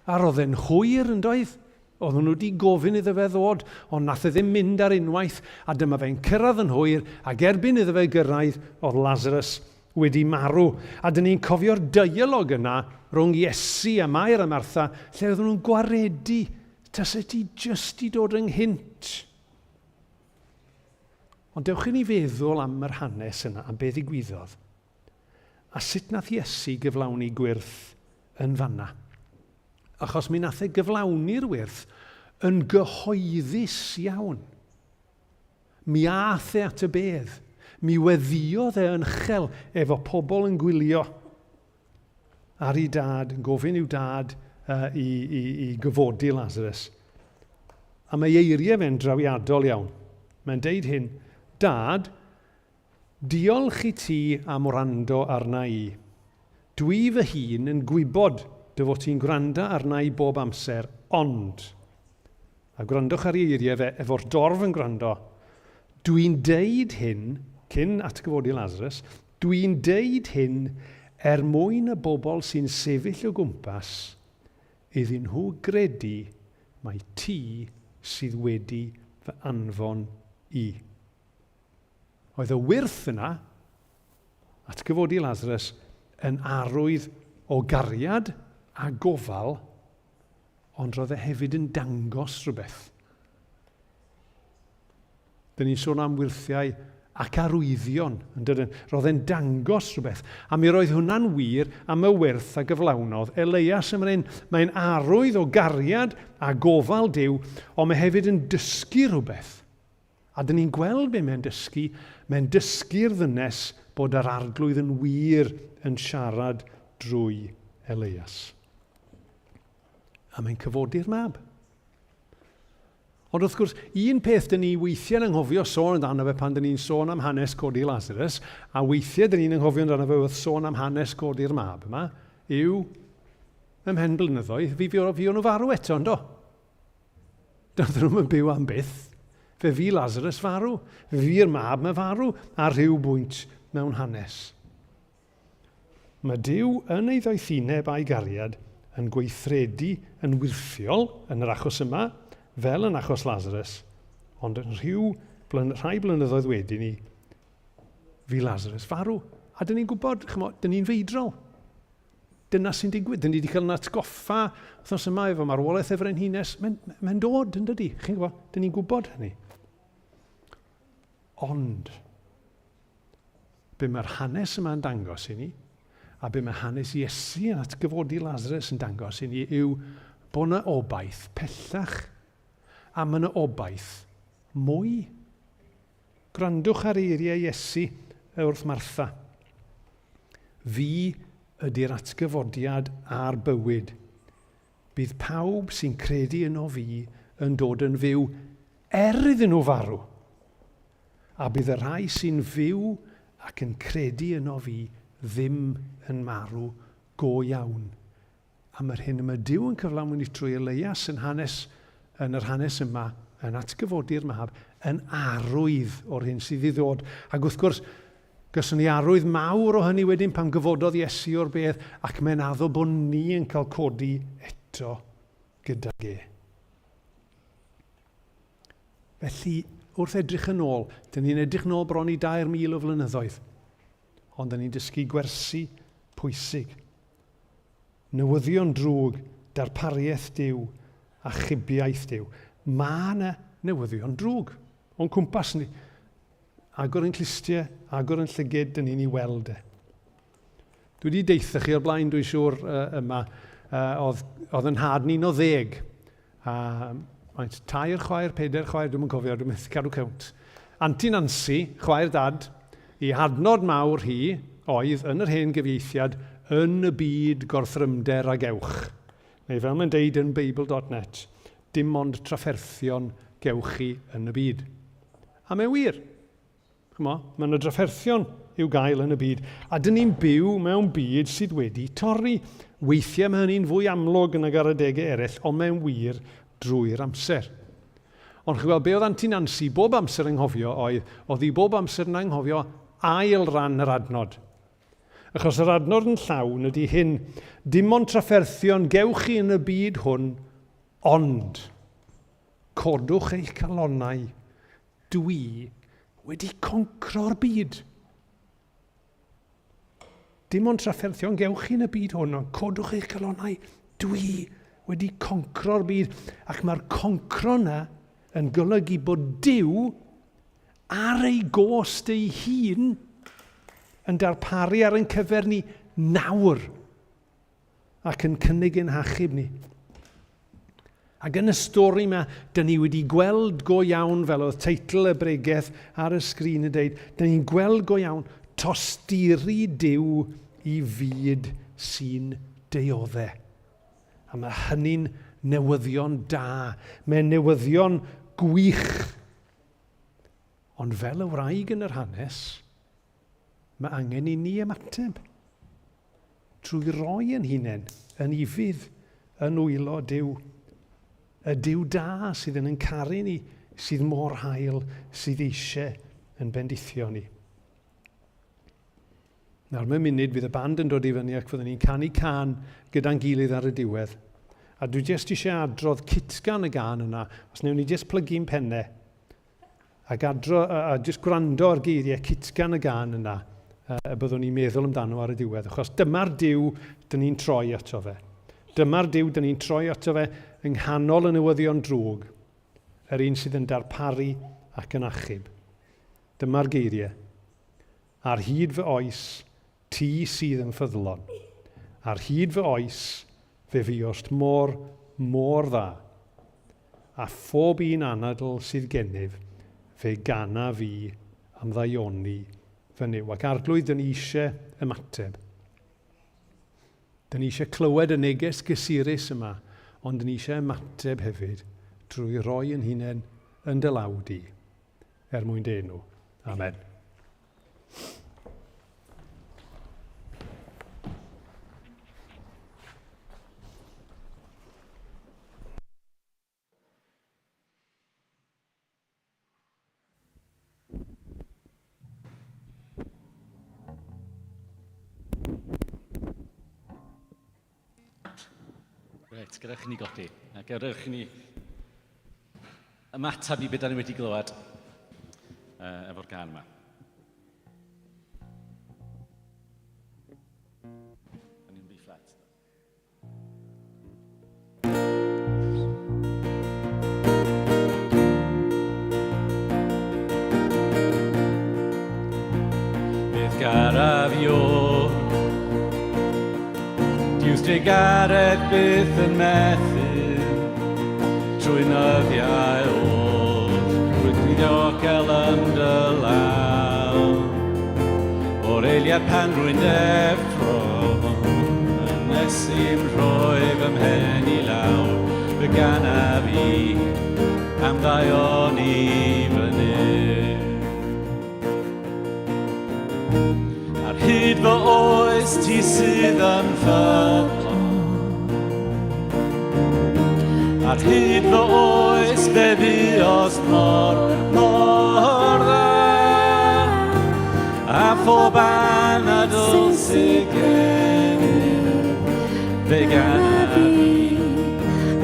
a roedd e'n hwyr yn doedd? Oedden nhw wedi gofyn iddo fe ddod, ond nath e ddim mynd ar unwaith, a dyma fe'n cyrraedd yn hwyr, ac erbyn iddo fe gyrraedd, oedd Lazarus wedi marw. A dyn ni'n cofio'r dialog yna rhwng Iesu a Mair a Martha, lle oedden nhw'n gwaredu, tase ti jyst i dod ynghynt. Ond dewch i ni feddwl am yr hanes yna, am beth ddigwyddodd. A sut nath Iesu gyflawni gwyrth yn fanna? Achos mi nath e gyflawni'r wyrth yn gyhoeddus iawn. Mi ath e at y bedd. Mi weddïodd e yn uchel efo pobl yn gwylio ar ei dad, yn gofyn i'w dad uh, i, i, i gyfodi Lazarus. A mae eiriau fe'n drawiadol iawn. Mae'n deud hyn, Dad, Diolch i ti am wrando arna i. Dwi fy hun yn gwybod dy fod ti'n gwranda arna i bob amser, ond. A gwrandwch ar ei eiriau fe, efo'r dorf yn gwrando. Dwi'n deud hyn, cyn atgyfodi Lazarus, dwi'n deud hyn er mwyn y bobl sy'n sefyll o gwmpas, iddyn nhw gredu mai ti sydd wedi fy anfon i. Oedd y wyrth yna, atgyfodi Lazarus, yn arwydd o gariad a gofal, ond roedd e hefyd yn dangos rhywbeth. Dyn ni'n sôn am wyrthiau ac arwyddion, yn dydyn? Roedd e'n dangos rhywbeth. A mi roedd hwnna'n wir am y wyrth a gyflawnodd Eleias yn fan hyn. Mae'n arwydd o gariad a gofal Duw, ond mae hefyd yn dysgu rhywbeth. A dyn ni'n gweld be mae'n dysgu, mae'n dysgu'r ddynes bod yr Arglwydd yn wir yn siarad drwy Eleias. A mae'n cyfodi'r mab. Ond wrth gwrs, un peth dyn ni weithiau'n anghofio sôn amdano fe pan dyn ni'n sôn am hanes codi Lazarus, a weithiau dyn ni'n anghofio amdano fe wrth sôn am hanes codi'r mab yma, yw ymhen blynyddoedd, fi, fi, fi o'n nhw farw eto, yndo? Doedden nhw'm yn byw am byth. Fe fu Lazarus farw. Fe fu'r mab 'ma farw ar rhyw bwynt mewn hanes. Mae Duw yn ei ddoethineb a'i gariad yn gweithredu yn wyrthiol yn yr achos yma, fel yn achos Lazarus, ond yn rhyw blyn rhai blynyddoedd wedyn ni, fu Lazarus farw. A dyn ni'n gwybod, chymod, dyn ni'n feidrol. Dyna sy'n digwydd. Dyn ni wedi cael yn atgoffa wythnos yma efo marwolaeth y frenhines. Mae'n mae dod, yn dydy? Chi'n gwybod? Dyn ni'n gwybod hynny. Ond, be mae'r hanes yma'n dangos i ni, a be mae hanes Iesu yn atgyfodi Lazarus yn dangos i ni, yw bod yna obaith pellach, a mae yna obaith mwy. Gwrandwch ar eiriau Iesu wrth Martha. Fi ydy'r atgyfodiad a'r bywyd. Bydd pawb sy'n credu yno fi yn dod yn fyw er iddyn nhw farw. A bydd y rhai sy'n fyw ac yn credu yno fi ddim yn marw go iawn. Am yr hyn y mae Duw yn cyflawni trwy Eleias yn hanes, yn yr hanes yma, yn atgyfodi'r mab, yn arwydd o'r hyn sydd i ddod. Ac wrth gwrs, gawson ni arwydd mawr o hynny wedyn pan gyfododd Iesu o'r bedd, ac mae'n addo bod ni yn cael codi eto gydag e. Felly, wrth edrych yn ôl, dyn ni'n edrych yn ôl bron i 3,000 o flynyddoedd, ond dyn ni'n dysgu gwersi pwysig. Newyddion drwg, darpariaeth Duw, achubiaeth Duw. Mae yna newyddion drwg o'n cwmpas ni. Agor yn clustiau, agor yn llyged, dyn ni'n ei weld e. Dwi wedi deitha chi o'r blaen, dwi'n siŵr, uh, yma, uh, oedd, oedd yn nhad ni'n o ddeg. A faint, tair chwaer, pedair chwaer, dwi'm yn cofio, dwi'n methu cadw cownt. Anti Nancy, chwaer dad, i hadnod mawr hi oedd, yn yr hen gyfieithiad, yn y byd gorthrymder a gewch. Neu fel mae'n deud yn Beibl.net, dim ond trafferthion gewch chi yn y byd. A mae'n wir. Ch'mo', mae yna drafferthion i'w gael yn y byd, a dyn ni'n byw mewn byd sydd wedi torri. Weithiau mae hynny'n fwy amlwg nag ar adegau eraill, ond mae'n wir drwy'r amser. Ond chi'n gweld, be oedd Anti Nancy bob amser yn nghofio oedd, oedd hi bob amser yn anghofio ail ran yr adnod. Achos yr adnod yn llawn ydy hyn, dim ond trafferthion gewch chi yn y byd hwn, ond codwch eich calonnau, Dwi wedi concro'r byd. Dim ond trafferthion gewch chi yn y byd hwn, ond codwch eich calonnau. Dwi wedi concro'r byd. Ac mae'r concro yna yn golygu bod Duw ar ei gost ei hun yn darparu ar ein cyfer ni nawr. ac yn cynnig ein hachub ni. Ac yn y stori yma, dyn ni wedi gweld go iawn, fel oedd teitl y bregeth ar y sgrin yn dweud, dyn ni'n gweld go iawn tosturi Duw i fyd sy'n deuodde. A mae hynny'n newyddion da. Mae'n newyddion gwych. Ond fel y wraig yn yr hanes, Mae angen i ni ymateb trwy roi ein hunain yn ufudd yn nwylo Duw. Y Duw da sydd yn ein caru ni, sydd mor hael, sydd eisiau yn bendithio ni. Nawr, mewn munud, fydd y band yn dod i fyny ac fyddwn ni'n canu cân gyda'n gilydd ar y diwedd. A dwi jyst eisiau adrodd cytgan y gân yna, os wnewn ni jyst plygu'n pennau. Ac adro, a, a jyst gwrando ar geiriau cytgan y gân yna, y byddwn ni'n meddwl amdano ar y diwedd, achos dyma'r Duw dyn ni'n troi ato fe. Dyma'r Duw dyn ni'n troi ato fe yng nghanol y newyddion drwg, yr un sydd yn darparu ac yn achub. Dyma'r geiriau. Ar hyd fy oes, ti sydd yn ffyddlon. Ar hyd fy oes, fe fuost mor, mor dda. A phob un anadl sydd gennyf, fe gana fi am ddaioni fy Nuw. Ac Arglwydd, dyn ni eisiau ymateb. Dyn ni eisiau clywed y neges gysurus yma, ond dyn ni eisiau ymateb hefyd drwy roi yn hunain yn dy law di, er mwyn dy enw. Amen. Reit, gadewch i ni godi. A gadewch i ni ymateb i beth da ni wedi glywed uh, efo'r gan yma. Da ni'n B-flat. Beth garaf i o Diws drugaredd byth yn methu Trwy nyddiau oll Rwy'n ddiogel yn dy law O'r eiliad pan rwy'n deffro. nes i'm rhoi fy mhen i lawr, fy ganaf i am ddaioni fy Nuw. Ar hyd fy oes ti sydd yn ffyddlon. Ar hyd fy oes fe fuost mor, mor dda. A phob anadl sydd gennyf, fe ganaf i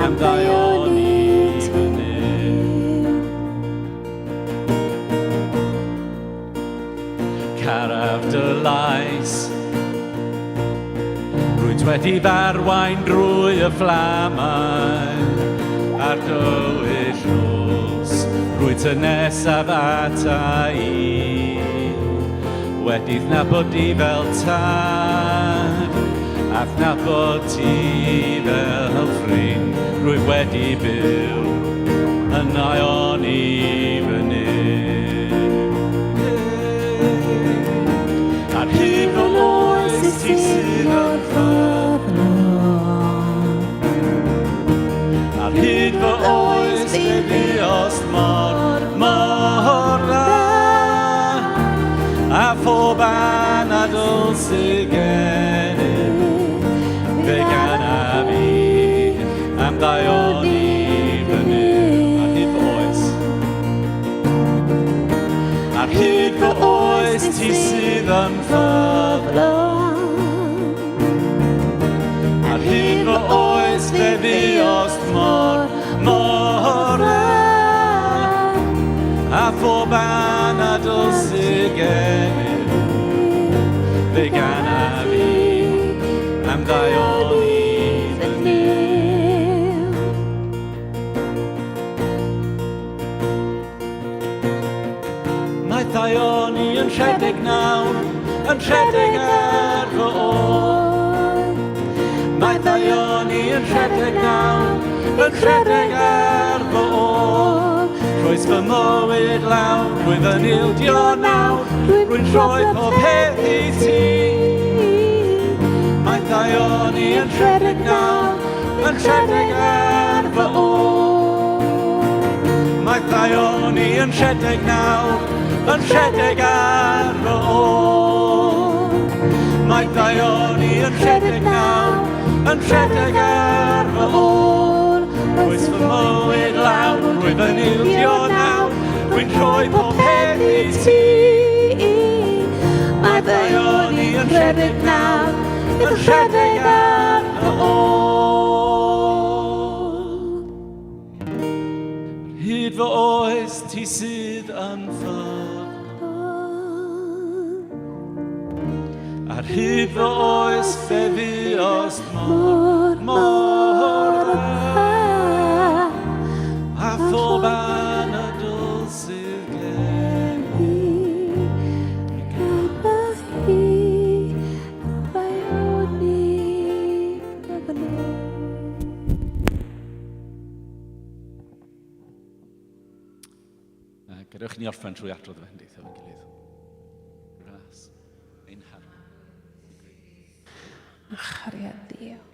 am ddaioni fy Nuw. Caraf dy lais. Rwyt wedi f'arwain drwy y fflamau a'r dywyll nos. Rwyt yn nesaf ata i. Wedi'th nabod di fel tad, a'th nabod ti fel ffrind. Rwyf wedi byw yn nioni fy Nuw. Ar hyd fy oes ti sydd yn ffyddlon. Ar hyd fy oes fe fuost mor, mor dda. A phob anadl sydd gennyf, fe ganaf i am ddaioni fy Nuw. Ar hyd fy oes. Ar hyd fy oes ti sydd yn ffyddlon. Ar hyd fy oes fe fuost mor, mor dda. A phob anadl sydd gennyf, fe ganaf i am ddaioni fy Nuw. Mae ddaioni yn rhedeg nawr, yn rhedeg ar fy ôl. Mae ddaioni yn rhedeg nawr, yn rhedeg ar fy ôl. Rhoes fy mywyd lawr, rwyf yn ildio nawr, rwy'n rhoi pob peth i ti. Mae ddaioni yn rhedeg nawr, yn rhedeg ar fy ôl. Mae ddaioni yn rhedeg nawr, yn rhedeg ar fy ôl. Mae ddaioni yn rhedeg nawr, yn rhedeg ar fy ôl. Rhoes fy mywyd lawr, rwyf yn ildio nawr, rwy'n rhoi pob peth i ti. Mae ddaioni yn rhedeg nawr, yn rhedeg ar fy ôl. Hyd fy oes ti sydd yn ffyddlon. Ar hyd fy oes fe fuost mor, mor dda. A phob anadl sydd gen i. Gadewch i ni orffen trwy adrodd y fendith efo'n gilydd. Gras, ein harwain. A chariad Duw.